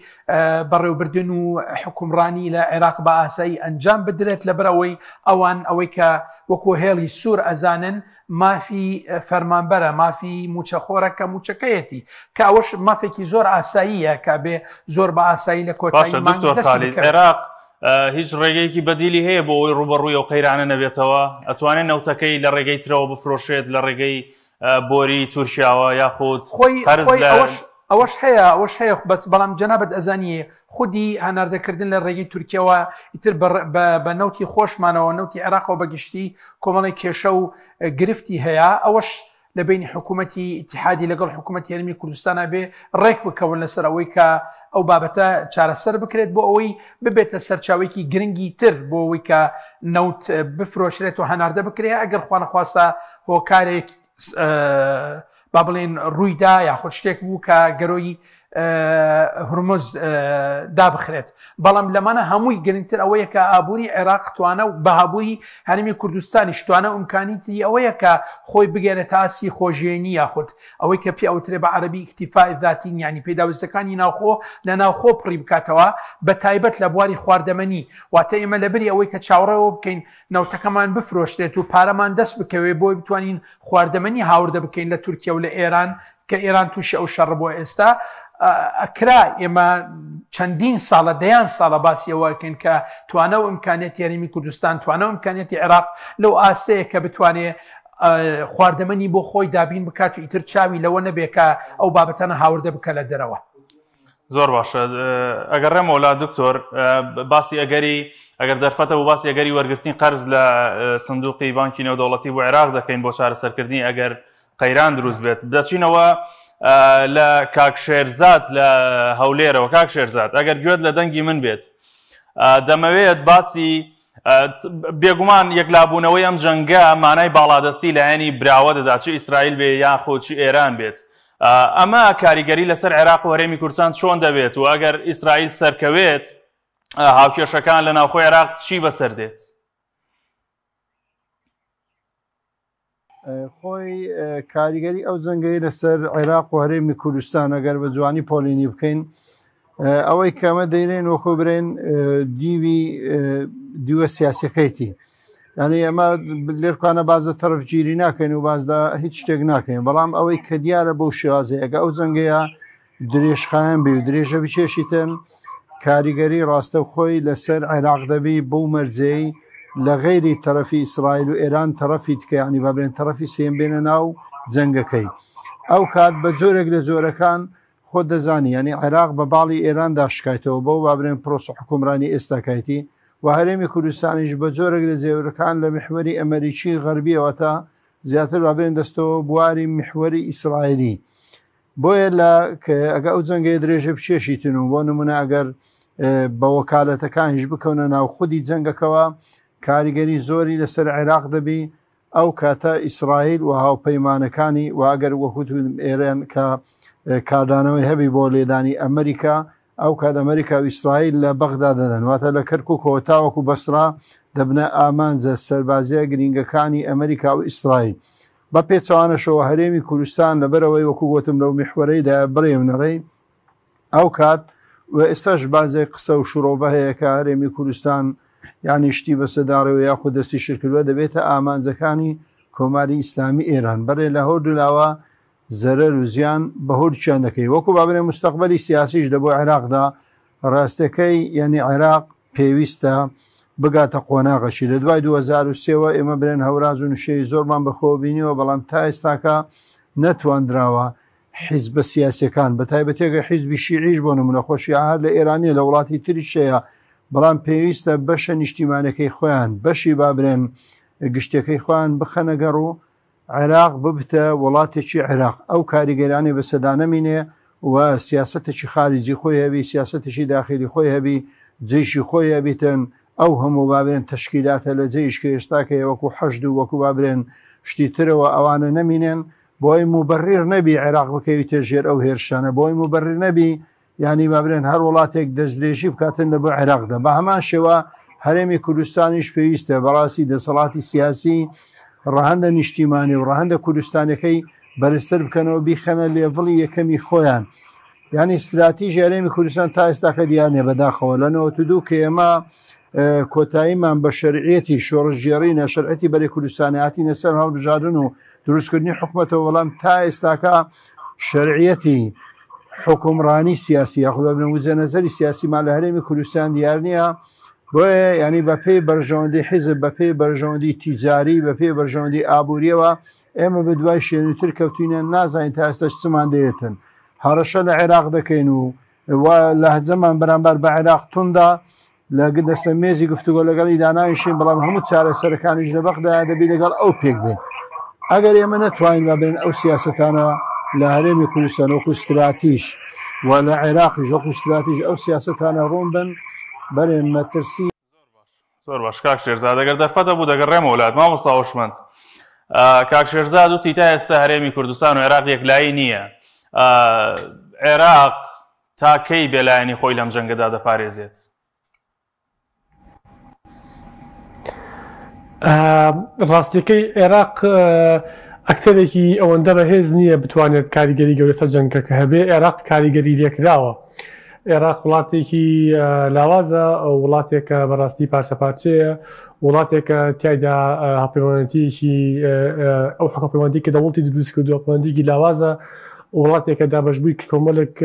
بەڕێوبردن و حکومڕانی لە عێراق بە ئاسایی ئەنجام بدرێت لەبەرەوەی ئەوان ئەوەی کە وەکو هێڵی سوور ئەزانن مافی فەرمانبەرە، مافی مووچەخۆرە کە مووچەکەیەتی، کە ئەوەش مافێکی زۆر ئاساییە کە بێ زۆر بە ئاسایی لە کۆتایی
باشە
مانگ
دکتۆر
دەستی
خالید
بکەوێت.
عێراق هیچ ڕێگەیەکی بەدیلی هەیە بۆ ئەوەی ڕووبەڕووی ئەو قەیرانە نەبێتەوە؟ ئەتوانێت نەوتەکەی لە ڕێگەی ترەوە بفرۆشێت لە ڕێگەی بۆری تورکیاوە یاخود
خۆی
قەرز
خۆی
لە
ئەوەش ئەوەش هەیە ئەوەش هەیە بەس بەڵام جەنابت ئەزانی خودی هەناردەکردن لە ڕێگەی تورکیەوە ئیتر بە نەوتی خۆشمانەوە نەوتی عێراقەوە بەگشتی کۆمەڵی کێشە و گرفتی هەیە ئەوەش لە بینی حکوومەتی ئیتحادی لەگەڵ حکوومەتی هەرمی کوردستانە بێ ڕێک بکەون لەسەر ئەوەی کە ئەو بابەتە چارەسەر بکرێت بۆ ئەوەی ببێتە سەرچاوێکی گرنگی تر بۆ ئەوەی کە نەوت بفرۆشرێت و هەناردە بکرێت ئەگەر خوانەخواستە هۆکارێک با بڵێن ڕوویدا یاخود شتێک بوو کە گەرۆی هرمز دابخرێت بەڵام لەمانە هەمووی گرنگتر ئەوەیە کە ئابووری عێراق توانە و بەهابووری هەرمی کوردستانیش توانە ئەمکانیتی ئەوەیە کە خۆی بگەێنێتە ئاستی خۆژێنی یاخود ئەوەی کە پێ ئەوترێ بە عەربی اکتفاء ذاتی یانی پێداویستەکانی ناوخۆ لە ناوخۆ پڕی بکاتەوە بە تایبەت لە بواری خواردەمەنی واتە ئێمە لەبری ئەوەی کە چاوەڕێەوە بکەین نەوتەکەمان بفرۆشرێت و پارەمان دەست بکەوێت بۆی بتوانین خواردەمەنی هاوردە بکەین لە تورکیا و لە ئێران کە ئێران تووشی ئەو شەڕ بۆ ئێستا ئەکرا ئێمە چەندین ساڵە دەیان ساڵە باسی ئەوەکەین کە توانە و ئیمکانیەتی هەرێمی کوردستان توانە و ئیمکانیەتی عێراق لەو ئاستەیە کە بتوانێ خواردەمەنی بۆ خۆی دابین بکات و ئیتر چاوی لەوە نەبێ کە ئەو بابەتانە هاوردە بکە لە دەرەوە.
زۆر باشە ئەگەڕێمەوە لا دکتۆر باسی ئەگەری ئەگەر دەرفەتە بۆ باسی ئەگەری وەرگرتنی قەرز لە سندوقی بانکی نێودەوڵەتی بۆ عێراق دەکەین بۆ چارەسەرکردنی ئەگەر قەیران دروست بێت دەچینەوە لە کاک شێرزاد لە هەولێرەوە کاک شێرزاد ئەگەر گوێت لە دەنگی من بێت دەمەوێت باسی بێگومان یەکلابوونەوەی ئەم جەنگە مانای باڵادەستی لایەنی براوە دەدات چ ئیسرائیل بێ یاخود چ ئێران بێت ئەمە کاریگەری لەسەر عێراق و هەرێمی کوردستان چۆن دەبێت و ئەگەر ئیسرائیل سەرکەوێت هاوکێشەکان لە ناوخۆی عێراق چی بەسەر دێت؟
خۆی کاریگەری ئەو جەنگەی لەسەر عێراق و هەرێمی کوردستان ئەگەر بە جوانی پۆلینی بکەین ئەوەی کەمە دەیرێن وەکۆ برێن دیوی دیوە سیاسەکەیتی یعنی ئەمە لێرکانە بازە تەرفگیری ناکەین و بازدا هیچ شتێک ناکەین بەڵام ئەوەی کە دیارە بەو شێوازەیەگە ئەو جەنگەیە درێژخایەن بی و درێژە بکێشیتن کاریگەری ڕاستەوخۆی لەسەر عێراق دەبی بەو مەرجەی لە غەیری تەرەفی ئیسرائیل و ئێران تەرەفی تکە یانی با بڵێن تەرەفی سێیەم بێنە ناو جەنگەکەی ئەو کات بە جۆرێک لە جۆرەکان خۆت دەزانی یانی عێراق بە باڵی ئێراندا شکایتەوە بەو با بڵێن پرۆسە حکومرانی ئێستاکایتی و هەرێمی کوردستانیش بە جۆرێک لە جێورەکان لە میحوەری ئەمەریکی غەربیەوە تا زیاتر با بڵێن دەستەوە بواری میحوەری ئیسرائیلی بۆیە لە ئەگە ئەو جەنگەیە درێژە بچێشیتن و بۆ نمونە ئەگەر بە وەکالەتەکانیش بکەونە ناو خودی جەنگەکەوە کاریگەری زۆری لەسەر عێراق دەبی ئەو کاتە ئیسرائیل و هاوپەیمانەکانی و ئەگەر وەکوت ئێران کە کاردانەوەی هەبی بۆ لێدانی ئەمریکا ئەو کات ئەمریکا و ئیسرائیل لە بەغدا دەدەن واتە لە کەرکوکەوە تاوەکو بەسرا دەبنە ئامانجە سەربازیە گرینگەکانی ئەمریکا و ئیسرائیل بە پێچەوانەشەوە هەرێمی کوردستان لەبەرئەوەی وەکو گۆتم لەو میحوەرەیدا بڕێ و نەڕێی ئەو کات و ئێستاش بازێک قسە و شرۆڤە هەیە کە هەرێمی کوردستان یانی شتی بەسەداڕێ و یاخود دەستی شرکردوە دەبێتە ئامانجەکانی کۆماری ئیسلامی ئێران بەرێ لە هەردوولاوە زەرەر و زیان بە هەردووکیان دەکەی وەکو بابرێ مستەقبەلی سیاسیش لە بۆ عێراقدا ڕاستەکەی یعنی عێراق پێویستە بگاتە قۆناغەکی لە دوای 2023 وە ئێمە برێن هەوراز و نشێوی زۆرمان بەخۆوە بینیوە بەڵام تا ئێستاکە نەتواندراوە حیزبە سیاسیەکان بە تایبەتی ئەگەر حیزبی شیعیش بۆ نمونە خۆ شیعە هەر لە ئێران نیە لە وڵاتی تریش هەیە بەڵام پێویستە بەشە نیشتیمانەکەی خۆیان بەشی با برێن گشتەکەی خۆیان بخەنە گەڕ و عێراق ببتە وڵاتێکی عێراق ئەو کاریگەرانەی بەسەدا نەمینێ و سیاسەتێکی خارجی خۆی هەبی سیاسەتێکی داخلی خۆی هەبی جەیشی خۆی هەبیتن ئەو هەموو بابرێن تەشکیلاتە لە جەیش کە ئێستاکە وەکو حەشد و وەکو بابرێن شتی ترەوە ئەوانە نەمینێن بۆی موبەریر نەبی عێراق بکەویتە ژێر ئەو هێرشانە بۆی موبەریر نەبی یانی با بلێن هەر وڵاتێک دەستدرێژی بکاتن لە بۆ عێراقدا بە هەمان شێوە هەرێمی کوردستانیش پێویستە بەڕاستی دەسەڵاتی سیاسی ڕەهەندە نیشتیمانی و ڕەهەندە کوردستانەکەی بەرزتر بکەنەوە بیخەنە لێڤڵی یەکەمی خۆیان یعنی استراتیژی هەرێمی کوردستان تا ئێستاکە دیار نیە بەداخەوە لە 92 کە ئێمە کۆتاییمان بە شەرعیەتی شۆڕشگێڕی ناشەرعەتی بەرەی کوردستانی هاتینە سەر هەڵبژاردن و دروستکردنی حکومەتەوە بەڵام تا ئێستاکە شەرعیەتی حکومڕانی سیاسی یاخود بە وجە نەزەری سیاسیمان لە هەرێمی کوردستان دیار نییە بۆیە ینی بە پێی بەرژەوەندی حیزب بە پێی بەرژەوەندی تیجاری بە پێی بەرژەوەندی ئابووریەوە ئێمە بە دوای شوێنتر کەوتینە نازانین تا ئێستاش چمان دەوێتن هەڕەشە لە عێراق دەکەین و و لەهجەمان بەرامبەر بە عێراق توندا لە لەسەر مێزی گفتوگۆ لەگەڵی دانانیشین بەڵام هەموو چارەسەرەکانیش لە بەغدایە دەبی لەگەڵ ئەو پێک بێن ئەگەر ئێمە نەتوانین با بێن ئەو سیاسەتانە لە هەرێمی کوردستان وەکو ستراتیژ و لە عێراقیش وەکو ستراتیژ ئەو سیاسەتانە ڕوون بن بەرێ مەترسی
زۆر باش کاک شێرزاد ئەگەر دەرفەت هەبوو دەگەڕێمەوە لات مامۆستا هۆشمەند کاک شێرزاد وتی تا ئێستا هەرێمی کوردستان و عێراق یەکلایی نییە عێراق تا کەی بێلایەنی خۆی لەم جەنگەدا دەپارێزێت؟
ڕاستیەکەی عێراق ئەکتەرێکی ئەوەندە بەهێز نییە بتوانێت کاریگەری گەورە سەر جەنگەکە هەبێ عێراق کاریگەری لێکراوە عێراق وڵاتێکی لاوازە وڵاتێکە بەڕاستی پارچە پارچەیە وڵاتێکە تایدا هاپەیمانەتیەکی ئەو حکوپەیوەندی کە دەوڵەتی دروست کردووە پەیوەندیکی لاوازە وڵاتێکە دابەشبووی کۆمەڵێک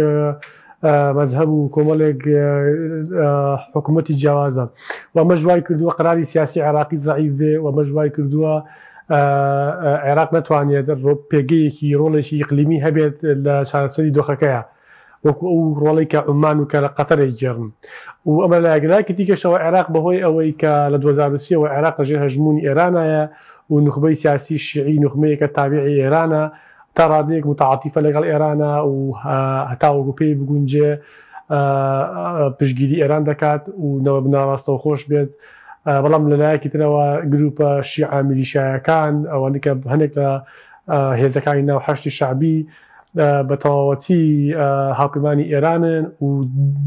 مەزهەب و کۆمەڵێک حکوومەتی جیاوازە و ئەمەش وای کردووە قراری سیاسی عێراقی زەعیف بێ و ئەمەش وای کردووە عێراق نەتوانێت پێگەیەکی ڕۆڵێکی ئیقلیمی هەبێت لە چارەسەری دۆخەکەیە وەکو ئەو ڕۆڵەی کە عومان و کە لە قەتەر ئەیگێڕن و ئەمە لایەک لایەکی دیکەشەوە عێراق بەهۆی ئەوەی کە لە 2003 ەوە عێراق لەژێر هەژموونی ئێرانایە و نوخبەی سیاسی شیعی نوخمەیەکە تابعی ئێرانە تا ڕادەیەک متعاتیفە لەگەڵ ئێرانە و هەتاوەکو پێی بگونجێ پشتگیری ئێران دەکات و نەوە ناڕاستەوخۆش بێت بەڵام لەلایەکی ترەوە گروپە شیعە میلیشایەکان ئەوانەی کە هەندێک لە هێزەکانی ناو حەشدی شەعبی بە تەواوەتی هاوپەیمانی ئێرانن و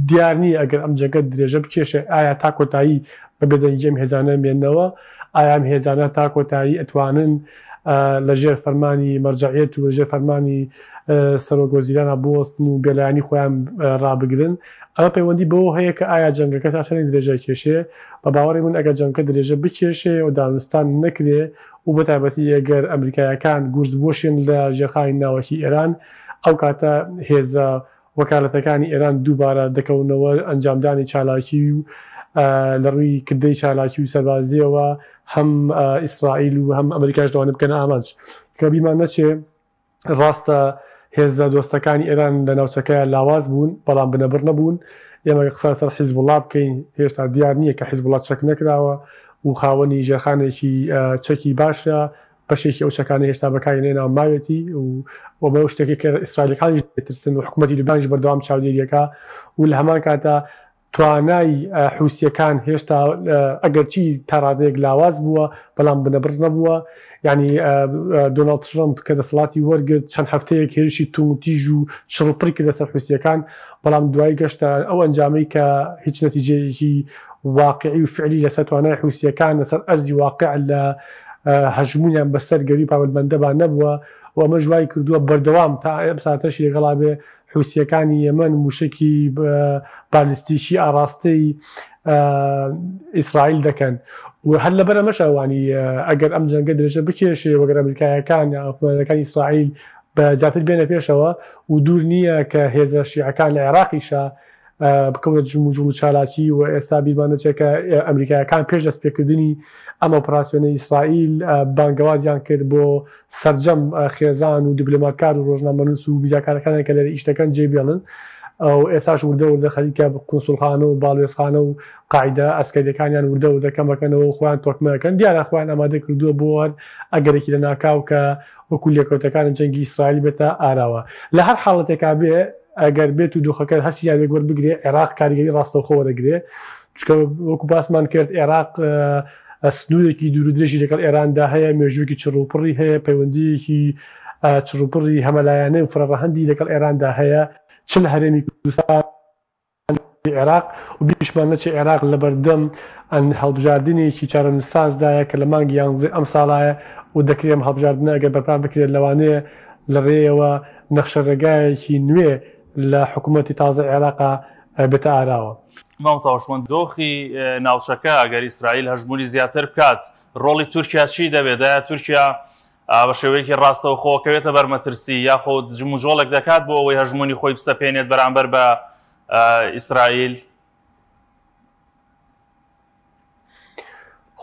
دیار نییە ئەگەر ئەم جەنگە درێژە بکێشێ ئایا تا کۆتایی بە بێدەنگی ئەم هێزانە مێنەوە ئایا ئەم هێزانە تا کۆتایی ئەتوانن لە ژێر فەرمانی مەرجەعیەت و لە ژێر فەرمانی سەرۆک وەزیرانە بوەستن و بێلایەنی خۆیان ڕابگرن ئەمە پەیوەندی بەوە هەیە کە ئایا جەنگەکە تا چەندێک درێژە کێشێ بە باوەڕی من ئەگەر جەنگەکە درێژە بکێشێ و دانوستان نەکرێ و بە تایبەتی ئەگەر ئەمریکایەکان گورز بوەشێن لە ژێرخانی ناوەکی ئێران ئەو کاتە هێزە وەکالەتەکانی ئێران دووبارە دەکەونەوە ئەنجامدانی چالاکی و لە ڕووی کردەی چالاکی و سەربازییەوە هەم ئیسرائیل و هەم ئەمریکاش لەوانە بکەنە ئامانج. کە بیرمان نەچێ ڕاستە هێزە دۆستەکانی ئێران لە ناوچەکەیا لاواز بوون، بەڵام بنەبڕ نەبوون. ئێمە گەر قسە لەسەر حیزبوڵڵا بکەین، هێشتا دیار نییە کە حیزبوڵڵا چەک نەکراوە و خاوەنی ژێرخانێکی چەکی باشە، بەشێکی ئەو چەکانەی هێشتا بەکاری نەهێناوە ماوێتی و بەو شتێکی کە ئیسرائیلەکانیش دەترسن و حکوومەتی لوبنانیش بەردەوام چاودێریەکە و لە هەمان کاتا توانای حوسیەکان هێشتا ئەگەرچی تا ڕادەیەک لاواز بووە بەڵام بنەبڕ نەبووە یعنی دۆناڵد ترەمپ کە دەسەڵاتی وەرگرت چەند هەفتەیەک هێرشی توندوتیژ و چڕوپڕی کردە سەر حوسیەکان بەڵام دوایی گەشتە ئەو ئەنجامەی کە هیچ نەتیجەیەکی واقعی و فعلی لەسەر توانای حوسیەکان لەسەر ئەرزی واقع لە هەژموونیان بەسەر گەرووی پابەندمەندەبا نەبووە و ئەمەش وای کردووە بەردەوام تا ئەم ساتەشی لەگەڵا بێ حوسییەکانی یەمەن مووشەکی بالیستیکی ئاڕاستەی ئیسرائیل دەکەن و هەر لەبەر ئەمەش ئەوانی ئەگەر ئەم جەنگە درێژە بکێشێ وەگەر ئەمریکایەکان یا حکومەتەکانی ئیسرائیل بە زیاتر بێنە پێشەوە و دوور نییە کە هێزە شیعەکان لە عێراقیشە بکەونە جموجوڵ و چالاکی و ئێستا بیرمان نەچێت کە ئەمریکایەکان پێش دەستپێکردنی ئەم ئۆپراسیۆنەی ئیسرائیل بانگەوازیان کرد بۆ سەرجەم خێزان و دیبلۆماتکار و ڕۆژنامەنووس و میدیاکارەکانیان کە لێرە ئیش دەکەن جێ بێڵن و ئێستاش وردە وردە خەریکە قونسوڵخانە و باڵوێزخانە و قاعیدە ئەسکەریەکانیان وردە وردە کەم ئەکەنەوە و خۆیان تۆکمە ئەکەن دیارە خۆیان ئامادە کردووە بۆ هەر ئەگەرێکی لەناکاو کە وەکو لێکەوتەکانی جەنگی ئیسرائیل بێتە ئاراوە. لە هەر حاڵەتێکا بێ ئەگەر بێت و دۆخەکە هەر سیناریۆیەک وەربگرێ عێراق کاریگەری ڕاستەوخۆ وەرەگرێ چونکە وەکو باسمان کرد عێراق سنوورێکی دوور و درێژی لەگەڵ ئێراندا هەیە مێژوویەکی چڕوپڕی هەیە پەیوەندییەکی چڕوپڕی هەمەلایەنە و فرەڕەهەندی لەگەڵ ئێراندا هەیە چ لە هەرێمی کوردستان عێراق و بیریشمان نەچێت عێراق لەبەردەم هەڵبژاردنێکی چارەنووسسازدایە کە لە مانگی یانزەی ئەمساڵایە و دەکرێت ئەم هەڵبژاردنە ئەگەر بەرپا بکرێت لەوانەیە لە رێیەوە نەخشەڕێگایەکی نوێ لە حکوومەتی تازەی عێراقا بێتە ئاراوە.
مامۆستا هۆشمەند، دۆخی ناوچەکە ئەگەر ئیسرائیل هەژموونی زیاتر بکات، ڕۆڵی تورکیا چی دەبێت؟ ئایا تورکیا بە شێوەیەکی ڕاستەوخۆ کەوێتە بەر مەترسی یاخود جموجۆڵێک دەکات بۆ ئەوەی هەژموونی خۆی بسەپێنێت بەرامبەر بە ئیسرائیل؟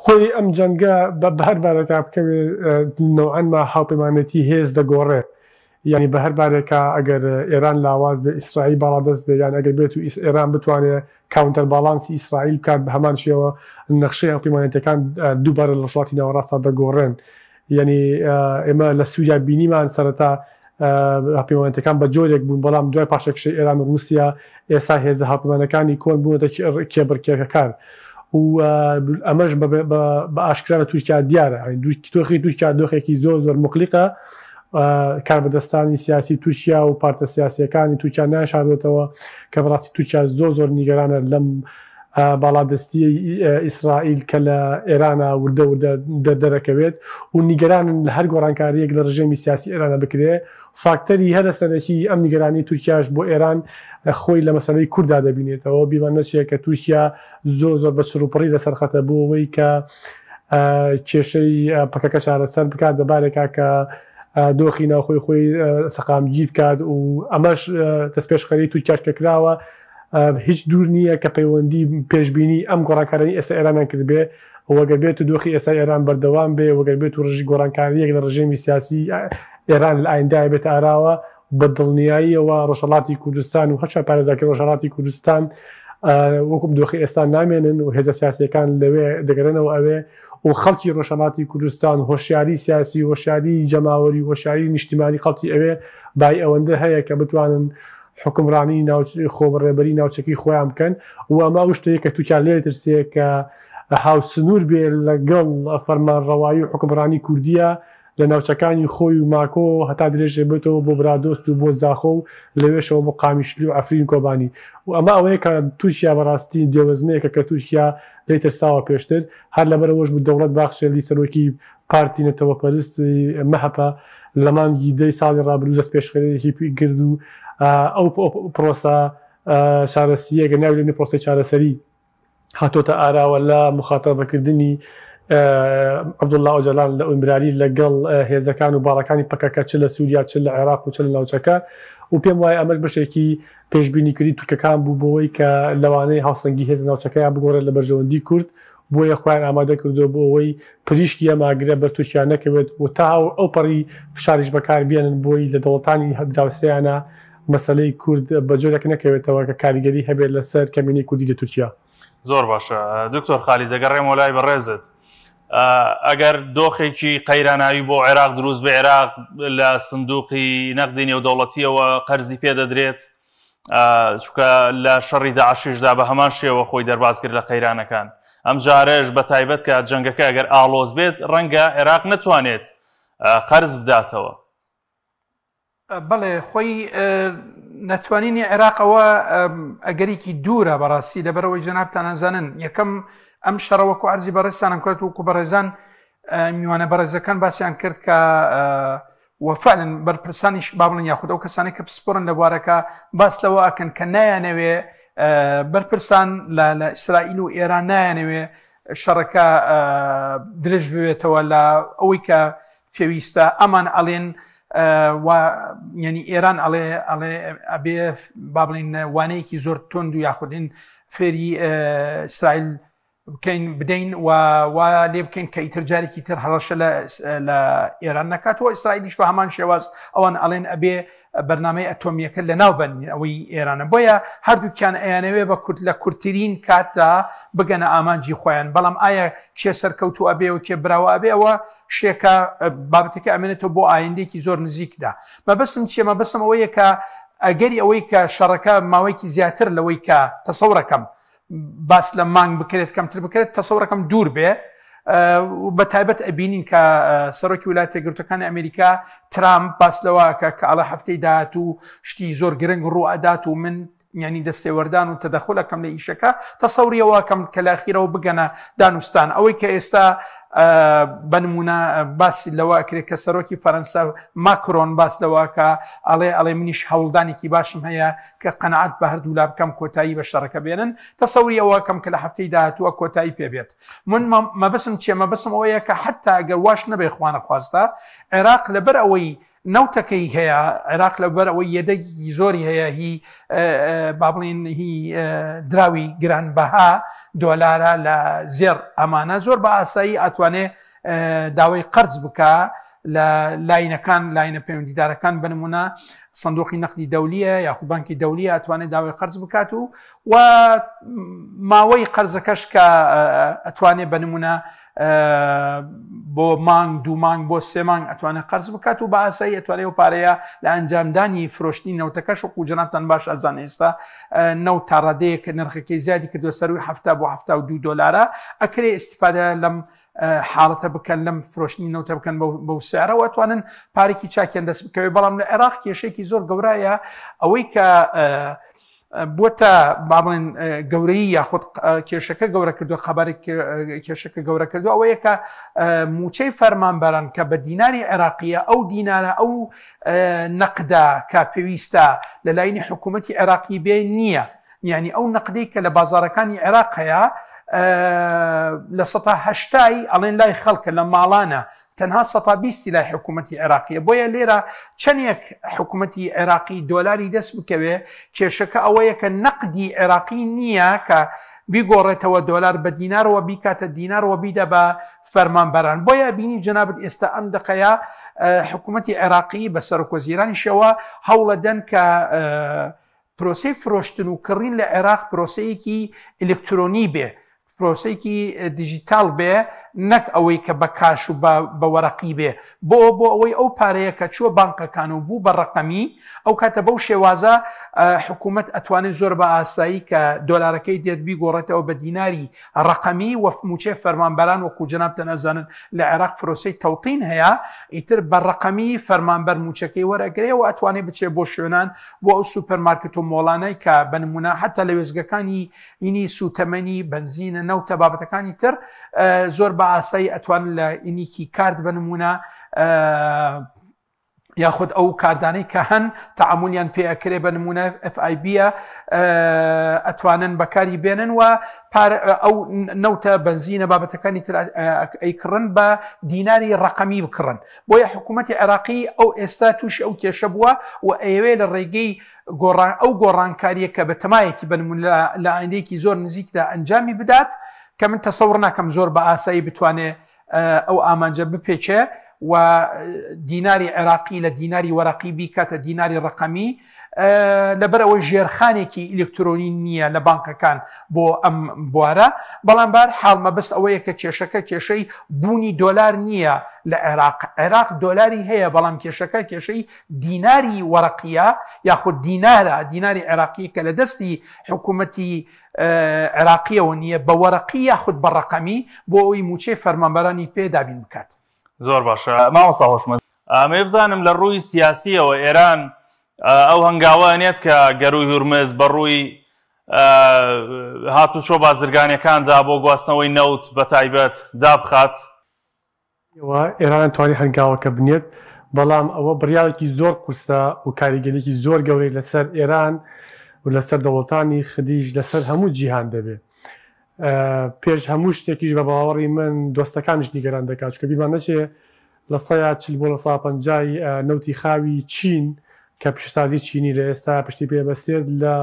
خۆی ئەم جەنگە بە هەر بارێکا بکەوێت نەوعەن ما هاوپەیمانێتی هێز دەگۆڕێ یانی بە هەر بارێکا ئەگەر ئێران لاواز بێ ئیسرائیل باڵادەست بێ یان ئەگەر بێت و ئێران بتوانێ counter balance ی ئیسرائیل بکات بە هەمان شێوە نەخشەی هاوپەیمانێتیەکان دووبارە لە ڕۆژهەڵاتی ناوەڕاستدا دەگۆڕێن یعنی ئێمە لە سووریا بینیمان سەرەتا هاوپەیمانەتەکان بە جۆرێک بوون بەڵام دوای پاشەکشەی ئێران و ڕووسیا ئێستا هێزە هاوپەیمانەکانی کۆن بوونەتە کێبڕکێکەکان و ئەمەش بە ئاشکرا لە تورکیا دیارە دۆخی تورکیا دۆخێکی زۆر زۆر مقلیقە کاربەدەستانی سیاسی تورکیا و پارتە سیاسیەکانی تورکیا ناشارێتەوە کە بەڕاستی تورکیا زۆر زۆر نیگەرانە لەم باڵادەستیی ئیسرائیل کە لە ئێرانە وردە وردە دەردەرەکەوێت و نیگەرانن لە هەر گۆڕانکارییەک لە ڕژێمی سیاسی ئێرانە بکرێ. فاکتەری هەرە سەرەکی ئەم نیگەرانی تورکیاش بۆ ئێران خۆی لە مەسەلەی کورددا دەبینێتەوە. بیرمان نەچێ کە تورکیا زۆر زۆر بە چڕوپڕی لەسەر خەتە بۆ ئەوەی کە کێشەی پەکەکە چارەسەر بکات بە بارێکا کە دۆخی ناوخۆی خۆی سەقامگیر بکات و ئەمەش دەستپێشخەری تورکیاش کە کراوە هیچ دوور نییە کە پەیوەندی پێشبینی ئەم گۆڕانکاریانەی ئێستا ئێرانیان کردبێ و گەر بێت و دۆخی ئێستای ئێران بەردەوام بێ و گەر بێت و ڕژی گۆڕانکارییەک لە ڕژێمی سیاسی ئێران لە ئایندایە بێتە ئاراوە بە دڵنیاییەوە ڕۆژهەڵاتی کوردستان و هەرچوار پارێزگاکەی ڕۆژهەڵاتی کوردستان وەکو دۆخی ئێستا نامێنن و هێزە سیاسیەکان لەوێ دەگەرێنەوە ئەوێ و خەڵکی ڕۆژهەڵاتی کوردستان هۆشیاری سیاسی هۆشیاری جەماوەری هۆشیاری نیشتیمانی خەڵکی ئەوێ بای ئەوەندە هەیە کە بتوانن حوکمڕانی خۆبەڕێبەری ناوچەکەی خۆیان بکەن و ئەمە ئەو شتەیە کە تورکیا لێ ترسێ کە هاوسنوور بێ لەگەڵ فەرمانڕەوایی و حوکمڕانی کوردیە لە ناوچەکانی خۆی و ماکۆ هەتا درێژ بێتەوە بۆ برادۆست و بۆ زاخۆ و لەوێشەوە بۆ قامیشلی و عەفرین کۆبانی و ئەمە ئەوەیە کە تورکیا بەڕاستی دێوەزمەیەکە کە تورکیا لێی ترساوە پێشتر هەر لەبەرئەوەش بوو دەوڵەت باخچەلی سەرۆکی پارتی نەتەوەپەرستی مەهەپە لە مانگی دەی ساڵی ڕابردوو دەستپێشخەرییەکی کرد و ئەو پرۆسە چارەسییە کە ناوی لێنێ پرۆسەی چارەسەری هاتۆتە ئاراوە لە موخاتەبەکردنی عەبدوڵڵا ئۆجالان لە ئیمرالی لەگەڵ هێزەکان و باڵەکانی پەکەکە چ لە سووریا چ لە عێراق و چ لە ناوچەکە و پێم وایە ئەمەش بەشێکی پێشبینیکردنی تورکەکان بوو بۆوەی کە لەوانەیە هاوسەنگی هێز ناوچەکەیان بگۆڕێت لە بەرژەوەندی کورد بۆیە خۆیان ئامادە کردووە بۆ ئەوەی پریشکی ئەم ئاگرە بەر تورکیا نەکەوێت و تا ئەوپەڕی فشاریش بەکار بێنن بۆی لە دەوڵەتانی دراوسێیانە مەسەلەی کورد بە جۆرێک نەکەوێتەوە کە کاریگەری هەبێت لەسەر کەمینەی کوردی لە تورکیا.
زۆر باشە دکتۆر خالید دەگەڕێمەوە لای بەڕێزت ئەگەر دۆخێکی قەیراناوی بۆ عێراق دروست بێ عێراق لە سندوقی نەقدی نێودەوڵەتیەوە قەرزی پێدەدرێت چونکە لە شەڕی داعشیشدا بە هەمان شێوە خۆی دەرباز کرد لە قەیرانەکان ئەم جارەش بە تایبەت کە جەنگەکە ئەگەر ئاڵۆز بێت ڕەنگە عێراق نەتوانێت قەرز بداتەوە.
بەڵێ خۆی نەتوانینی عێراق ئەوە ئەگەرێکی دوورە بەڕاستی لەبەرەوەی جەنابتان ئەزانن یەکەم ئەم شەڕە وەکو عەرزی بەڕێزتانم کرد وەکو بەڕێزان میوانە بەڕێزەکان باسیان کرد کە وفعلا بەرپرسانیش با بڵێن یاخود ئەو کەسانێک کە پسپۆرن لە بوارەکە باس لەوە ئەکەن کە نایانەوێ بەرپرسان لە ئیسرائیل و ئێران نایانەوێ شەڕەکە درێژ ببێتەوە لە ئەوەی کە پێویستە ئەمان ئەڵێن و یعنی ئێران ئەڵێ ئەڵێ ئەبێ با بڵین وانەیەکی زۆر تۆند و یاخودین فێری ئیسرائیل بکەین بدەین و وا لێ بکەین کە ئیتر جارێکی تر هەڕەشە لە ئێران نەکات و ئیسرائیلیش بە هەمان شێواز ئەوان ئەڵێن ئەبێ بەرنامەی ئەتۆمیەکە لەناو بەن ئەوەی ئێرانە بۆیە هەردووکیان ئەیانەوێ بە کورت لە کورتترین کاتدا بگەنە ئامانجی خۆیان بەڵام ئایا کێ سەرکەوتو ئەبێ و کێ براوە ئەبێ ئەوە شتێکە بابەتەکە ئەمێنێتەوە بۆ ئایندێکی زۆر نزیکدا مەبەستم چییە مەبەستم ئەوەیە کە ئەگەری ئەوەی کە شەڕەکە ماوەیەکی زیاتر لەوەی کە تەسەورەکەم باس لە مانگ بکرێت کەمتر بکرێت تەسەورەکەم دوور بێ بە تایبەت ئەبینین کە سەرۆکی وڵاتە گرتەکانی ئەمریکا ترامپ باس لەوە کە کە ئەڵە هەفتەی داهات و شتی زۆر گرنگ ڕوو ئەدات و من ینی دەستێوەردان و تەدەخلەکەم لە ئیشەکە تەسەوریەوەکەم کە لاخیرەوە بگەنە دانوستان ئەوەی کە ئێستا بە نمونە باسی لەوە ئەکرێت کە سەرۆکی فەرەنسا ماکرۆن باس لەوەکە ئەڵێ ئەڵێ منیش هەوڵدانێکی باشم هەیە کە قەناعەت بە هەردوولا بکەم کۆتایی بە شەڕەکە بێنن، تەسەوری ئەوە ئەکەم کە لە هەفتەی داهاتووە کۆتایی پێ بێت. من مەبەسم چیە؟ مەبەسم ئەوەیە کە حەتتا ئەگەر واش نەبێ خوانەخواستە، عێراق لەبەر ئەوەی نەوتەکەی هەیە، عێراق لەبەر ئەوەی یەدەگێکی زۆری هەیە هی با بڵێین هی دراوی گرانبەها، دۆلارە لە زێڕ ئەمانە، زۆر بە ئاسایی ئەتوانێ داوای قەرز بکا لە لاینەکان لاینە پەیوەندیدارەکان بنمونە سندوقی نەقدی دەولیە یاخود بانکی دەولیە ئەتوانێت داوای قەرز بکات و و ماوەی قەرزەکەش کە ئەتوانێت بە نمونە بۆ مانگ دوو مانگ بۆ سێ مانگ ئەتوانێت قەرز بکات و بە ئاسایی ئەتوانێت و پارەیە لە ئەنجامدانی فرۆشتنی نەوتەکەش وەکو جەنابتان باش ئەزان ئێستا نەوت تا ڕادەیەک نرخەکەی زیادی کردووە سەروی ه بۆ 72 دلارە ئەکرێ ئیسیفادە لەم حاڵەتە بکەن لەم فرۆشتنی نەوتە بکەن بەو سعرەوە ئەتوانن پارێکی چاکیان دەست بکەوێت بەڵام لە عێراق کێشێکی زۆر گەورایە ئەوەی کە بۆتە با بڵێن گەورەی یاخود کێشەکە گەورە کردو خەبەر کێشەکە گەورە کردو ئەوەیە کە موچەی فەرمانبەران کە بە دیناری عێراقیە ئەو دینارە ئەو نەقدا کە پێویستە لە لاینی حکوومەتتی عێراقی بێ نییە یعنی ئەو نەقدەی کە لە بازارەکانی عێراق هەیە 80% ئەڵێن لای خەڵکە لە ماڵانە تەنها 20% لای حکوومەتتی عێراقیە بۆیە لێرە چەندێک حکوومەتتی عێراقی دۆلاری دەست بکەوێ کێشەکە ئەوەیە کە نەقدی عێراقی نییە کە بیگۆڕێتەوە دۆلار بە دینارەوە بیکاتە دینارەوە بیدە بە فەرمانبەران بۆیە بینی جەنابت ئێستا ئەم دقەیە حکوومەتتی عێراقی بە سەرۆکوەزیرانیشەوە هەوڵەدەن کە پرۆسەی فرۆشتن و کڕین لە عێراق پرۆسەیەکی ئەلکترۆنی بێ، پرۆسەیەکی دیجیتاڵ بێ نەک ئەوەی کە بە کاش و بە وەرەقی بێ بۆ بۆ ئەوەی ئەو پارەیە کە چووە بانقەکان و بوو بە ڕەقەمی ئەو کاتە بەو شێوازە حکوومەت ئەتوانێت زۆر بە ئاسایی کە دۆلارەکەی دێت بیگۆڕێتەوە بە دیناری ڕەقەمی و مووچەی فەرمانبەران وەکو جەنابتان ئەزانن لە عێراق پرۆسەی تەوتین هەیە ئیتر بە ڕەقەمی فەرمانبەر مووچەکەی وەرەگرێ و ئەتوانێت بچێت بۆ شوێنان بۆ ئەو سوپەرمارکێت و مۆڵانەی کە بە نمونە حتا لە وێستگەکانی ئینی سوتەمەنی بەنزینە نەوتە بابەتەکانی تر زۆر بە ئاسایی ئەتوان لە ئینیکی کارت بە نمونە یاخود ئەو کاردانەی کە هەن تعاملیان پێ ئەکرێ بە نمونە FIB ئەتوانن بەکاری بێنن و ئەو نەوتە بەنزینە بابەتەکانی تر ئەیکڕن بە دیناری ڕقەمی بکڕن بۆیە حکوومەتتی عێراقی ئەو ئێستا تووشی ئەو کێشە بووە و ئەیەوێ لە ڕێگەی گۆڕان ئەو گۆڕانکاریە کە بە تەمایەتی بنمون لە ئایندەیەکی زۆر نزیکدا ئەنجامی بدات کە من تەسەور ناکەم زۆر بە ئاسایی بتوانێ ئەو ئامانجە بپێکێ و دیناری عێراقی لە دیناری وەرەقی بیکاتە دیناری ڕقەمی لەبەر ئەوەی ژێرخانێکی ئیلکترۆنی نییە لە بانکەکان بۆ ئەم بوارە بەڵام بار حاڵ مەبەست ئەوەیە کە کێشەکە کێشەی بوونی دۆلار نییە لە عێراق عێراق دۆلاری هەیە بەڵام کێشەکە کێشەی دیناری وەرەقیە یاخود دینارە دیناری عێراقی کە لە دەستی حکوومەتی عێراقیەوە نییە بە وەرەقی یاخود بە ڕەقەمی بۆ ئەوەی مووچەی فەرمانبەرانی پێ دابین بکات.
زۆر باشە مامۆستا هۆشمەند ئەمەوێ بزانم لە ڕووی سیاسیەوە ئێران ئەو هەنگاوە ئەنێت کە گەرووی هورمز بە ڕووی هاتوچۆ بازرگانیەکاندا بۆ گواستنەوەی نەوت بە تایبەت دابخات؟
ئێران توانی هەنگاوەکە بنێت، بەڵام ئەوە بڕیارێکی زۆر قورسە و کاریگەریی زۆر گەورەی لەسەر ئێران و لەسەر دەوڵەتانی خلیج لەسەر هەموو جیهان دەبێت. پێش هەموو شتێکیش بە باوەڕی من دۆستەکانیش نیگەران دەکات، چونکە بیرمان نەچێ 40% بۆ 50% نەوتی خاوی چین کە پیشەسازی چینی لە ئێستا پشتی پێ بەستێت لە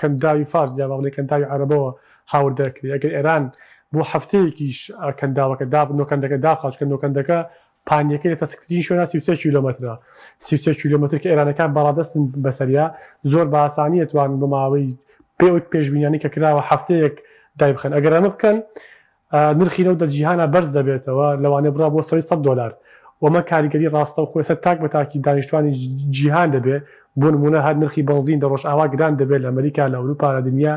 کەنداوی فارس یا با بڵێین کەنداوی عەرەبەوە هاوردە دەکرێت، ئەگەر ئێران بۆ هەفتەیەکیش کەنداوەکە داب نۆکەندەکە داخات چونکە نۆکەندەکە پانیەکەی لە تەسکترین شوێنە 33 کیلۆمەترە 33 کیلۆمەتر کە ئێرانەکان باڵادەستن بەسەریا زۆر بە ئاسانی ئەتوانن بۆ ماوەی پێ پێشبینیانی کە کراوە هەفتەیەک دایبخەن ئەگەر ئەمە بکەن نرخی نەوت لە جیهانا بەرز دەبێتەوە، لەوانەیە بڕا بۆ سەرووی 100 دۆلار و ئەمە کاریگەری ڕاستەوخۆی سەر تاک بە تاکی دانیشتوانی جیهان دەبێت، بۆ نموونە هەر نرخی بەنزین لە ڕۆژئاوا گران دەبێت، لە ئەمریکا، لە ئەوروپا، لە دنیا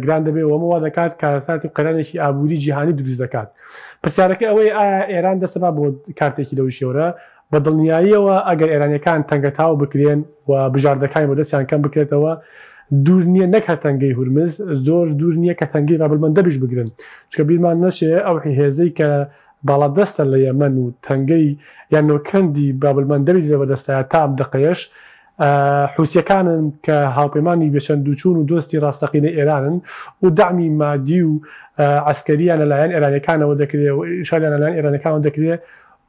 گران دەبێت و ئەمە وا دەکات کارەسات و قەیرانێکی ئابووری جیهانی دروست دەکات. پرسیارەکە ئەوەیە ئایا ئێران دەست دەبات بۆ کارتێکی لەو شێورە؟ بە دڵنیاییەوە ئەگەر ئێرانییەکان تەنگەتاو بکرێن و بژاردەکانی بەدەستیان کەم بکرێتەوە، دوور نییە نەک هەر تەنگەی هورمز، زۆر دوور نییە کە تەنگەی بابلمەندەبیش بگرن. چونکە بیرمان نەچێ ئەو هێزەی کە باڵادەستە لە یەمەن و تەنگەی یان نۆکەندی بابلمەندەبی لێ بەدەستایە تا ئەم دەقەیەش حوسییەکانن کە هاوپەیمانی بێچەندوچوون و دۆستی ڕاستەقینەی ئێرانن و دەعمی مادی و عەسکەرییان لەلایەن ئێرانییەکانەوە دەکرێ و ئیرشادیان لەلایەن ئێرانییەکانەوە دەکرێ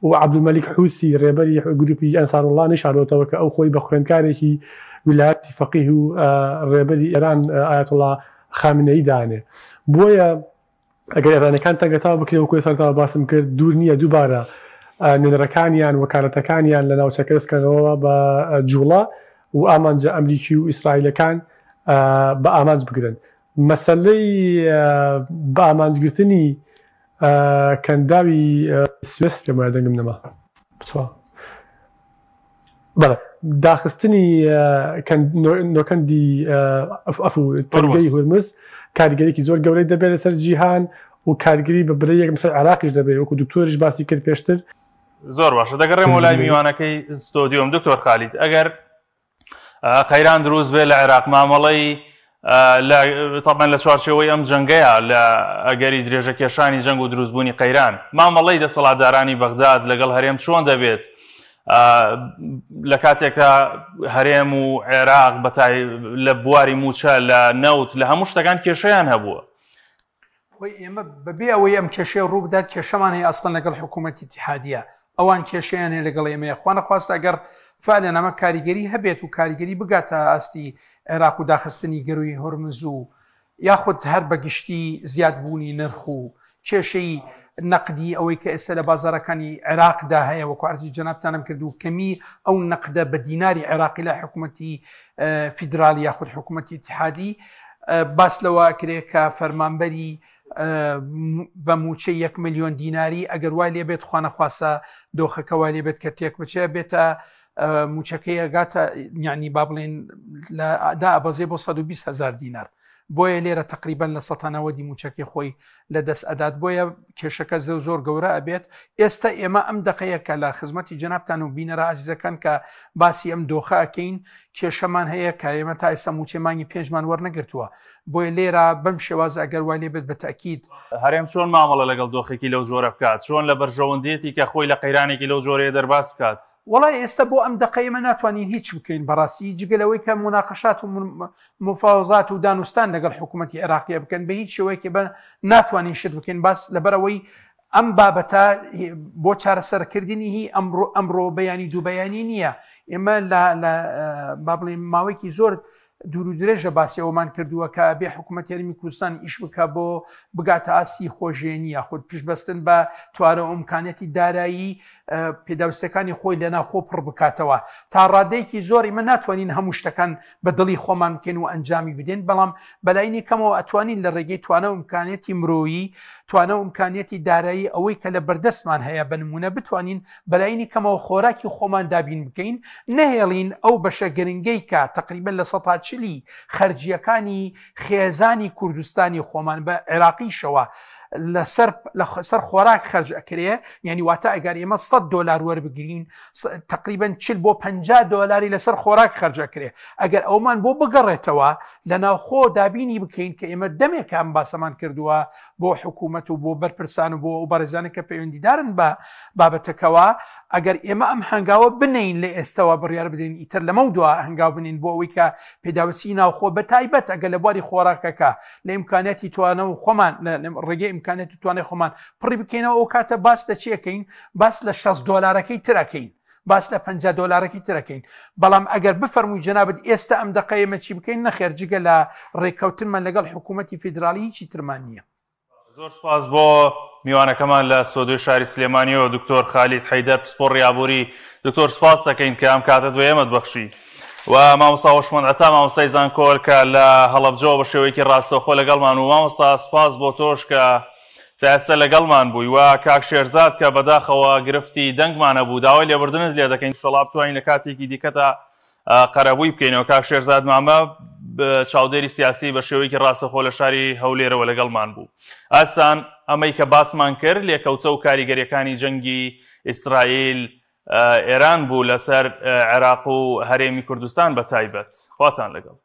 و عەبدولمەلیک حوسی ڕێبەری گروپی ئەنساروڵڵا نەیشاردۆتەوە کە ئەو خۆی بە خوێندکارێکی ویلایەتی فەقیه و ڕێبەری ئێران ئایەتوڵڵا خامنەیی دانێ. بۆیە ئەگەر ئێرانیەکان تەنگەتاو بکرێ وەکو سەرەتاوە باسم کرد دوور نییە دووبارە نوێنەرەکانیان وەکالەتەکانیان لە ناوچەکە دەستکەنەوە بە جوڵە و ئامانجە ئەمریکی و ئیسرائیلەکان بە ئامانج بگرن. مەسەلەی بە ئامانجگرتنی کەنداوی سوێس پێم وایە دەنگم نەما بچوە بەڵێ داخستنی نۆکەندی ئەفو تەنگەی هورمز کاریگەریکی زۆر گەورەی دەبێت لەسەر جیهان و کارگری بە برەی یەک لەسەر عێراقیش دەبێت وەکو دکتۆریش باسی کرد پێشتر.
زۆر باشە دەگەڕێمەوە لای میوانەکەی ستۆدیۆم دکتۆر خالید ئەگەر قەیران دروست بێ لە عێراق مامەڵەی طبعا لە چوارچێوەی ئەم جەنگەیە لە ئەگەری درێژە کێشانی جەنگ و دروستبوونی قەیران مامەڵەی دەسەڵاتدارانی بەغداد لەگەڵ هەرێم چۆن دەبێت لە کاتێکا هەرێم و عێراق بەتای لە بواری موچە لە نەوت لە هەموو شتەکان کێشەیان هەبووە
خۆی ئێمە بەبێ ئەوەی ئەم کێشەیە ڕوو بدات کێشەمان هەیە ئەسڵەن لەگەڵ حکوومەتی ئیتیحادیە ئەوان کێشەیان هەیە لەگەڵ ئێمەیە خوا نەخواستە ئەگەر فعلەن ئەمە کاریگەری هەبێت و کاریگەری بگاتە ئاستی عێراق و داخستنی گەروی هۆرمز و یاخود هەر بەگشتی زیادبوونی نرخ و کێشەی نەقدی ئەوەی کە ئێستا لە بازارەکانی عێراقدا هەیە وەکو عەرزی جەنابتانم کرد و کەمی ئەو نەقدە بە دیناری عێراقی لە حکوومەتی فیدرالی یاخود حکوومەتی ئیتیحادی باس لەوە ئەکرێ کە فەرمانبەری بە موچەی یەک ملیۆن دیناری ئەگەر وای لێبێت خوانەخواستە دۆخەکە وای لێبێت کە تێک بچێ بێتە موچەکەی ئەگاتە یعنی با بڵێن لە دا ئەبەزێ بۆ 120 هزار دینار بۆیە لێرە تقریبان لە سەتانەوەدی موچەکەی خۆی لە دەست ئەدات بۆیە کێشەکە زۆر زۆر گەورە ئەبێت ئێستا ئێمە ئەم دقەیە کە لە خزمەتی جەنابتان و بینەرە ئازیزەکان کە باسی ئەم دۆخە ئەکەین کێشەمان هەیە کە ئێمە تا ئێستا موچەی مانگی پێنجمان وەرنەگرتووە. بۆیە لێرە بەم شێوازە ئەگەر وای لێ بێت بە تەئکید.
هەرێم چۆن مامەڵە لەگەڵ دۆخێکی لەو جۆرە بکات؟ چۆن لە بەرژەوەندییەتی کە خۆی لە قەیرانێکی لەو جۆرەیە دەرباز بکات؟
وەڵا ئێستا بۆ ئەم دەقە ئێمە ناتوانین هیچ بکەین بەڕاستی جگە لەوەی کە موناقەشات و مفاوەزات و دانوستان لەگەڵ حکوومەتی عێراقیە بکەن بە هیچ شێوەیەکی بە ناتوانین شت بکەین باس لەبەرەوەی ئەم بابەتە بۆ چارەسەرکردنی هی ئەمڕۆ ئەمڕۆ بەیانی دوو بەیانی نییە ئێمە لە با بڵێین ماوەیەکی زۆر دوور و درێژە باسی ئەوەمان کردووە کە بێ حکوومەت هەرمی کوردستان ئیش بکە بۆ بگاتە ئاستی خۆژێنی یاخود پشتبەستن بە توانە و ئیمکانیەتی دارایی پێداویستەکانی خۆی لە ناوخۆ پڕ بکاتەوە تا ڕادەیەکی زۆر ئیمە ناتوانین هەموو شتەکان بە دڵی خۆمان بکەین و ئەنجامی بدەین بەڵام بەلاینی کەمەوە ئەتوانین لە ڕێگەی توانە و ئیمکانیەتی مرۆیی توانە و ئیمکانیەتی دارایی ئەوەی کە لە بەردەستمان هەیە بە نمونە بتوانین بەلاینی کەمەوە خۆراکی خۆمان دابین بکەین نەهێڵین ئەو بەشە گرنگەی کە تقریبا لە سەتا چلی خەرجیەکانی خێزانی کوردستانی خۆمان بە عێراقیشەوە لەسەر لەسەر خۆراک خەرج ئەکرێ یعنی واتە ئەگەر ئێمە 100 دلار وەربگرین تقریبا 40 بۆ 50 دلاری لەسەر خۆراک خەرج ئەکرێ ئەگەر ئەومان بۆ بگەڕێتەوە لە ناوخۆ دابینی بکەین کە ئێمە دەمێکە ئەم باسەمان کردووە بۆ حکوومەت و بۆ بەرپرسان و بۆ ئەو بەڕێزانە کە پەیوەندیدارن بە بابەتەکەوە ئەگەر ئێمە ئەم هەنگاوە بنین لە ئێستەوە بڕیار بدەین ئیتر لەمە دوا هەنگاو بنین بۆ ئەوەی کە پێداویستی ناوخۆ بە تایبەت ئەگەر لە بواری خۆراکەکە لە ئیمکانیاتی توانە و خۆمان لە ڕێگەی ئیمکانیات و توانای خۆمان پڕی بکەینەوە ئەو کاتە باس لە چیەکەین باس لە 60 دۆلارەکەی ترەکەین باس لە 50 دۆلارەکەی ترەکەین بەڵام ئەگەر بفەرمووی جەنابت ئێستا ئەم دەقە ئێمە چی بکەین نەخێر جگە لە ڕێککەوتنمان لەگەڵ حکوومەتی فیدراڵی هیچی ترمان نییە.
زۆر سوپاس بۆ میوانەکەمان لە ستۆدیۆی شاری سلێمانیەوە دکتۆر خالید حەیدەر پسپۆڕی ئابووری دکتۆر سوپاس دەکەین کە ئەم کاتت بە ئێمەت بەخشی و مامۆستا هۆشمەند عەتا مامۆستای زانکۆل کە لە هەڵەبجەوە بە شێوەیەکی ڕاستەوخۆ لەگەڵمان و مامۆستا سوپاس بۆ تۆش کە تا ئێستا لەگەڵمان بووی و کاک شێرزاد کە بەداخەوە گرفتی دەنگمان هەبوو داوای لێبوردنت لێ دەکەین ئینشەڵا بتوانین لە کاتێکی دیکەتا قەرەبووی بکەینەوە. کاک شێرزاد مامە چاودێری سیاسی بە شێوەیەکی ڕاستەخۆ لە شاری هەولێرەوە لەگەڵمان بوو. ئاسان ئەمەی کە باسمان کرد لێکەوتە و کاریگەریەکانی جەنگی ئیسرائیل ئێران بوو لەسەر عێراق و هەرێمی کوردستان بە تایبەت. خواتان لەگەڵ.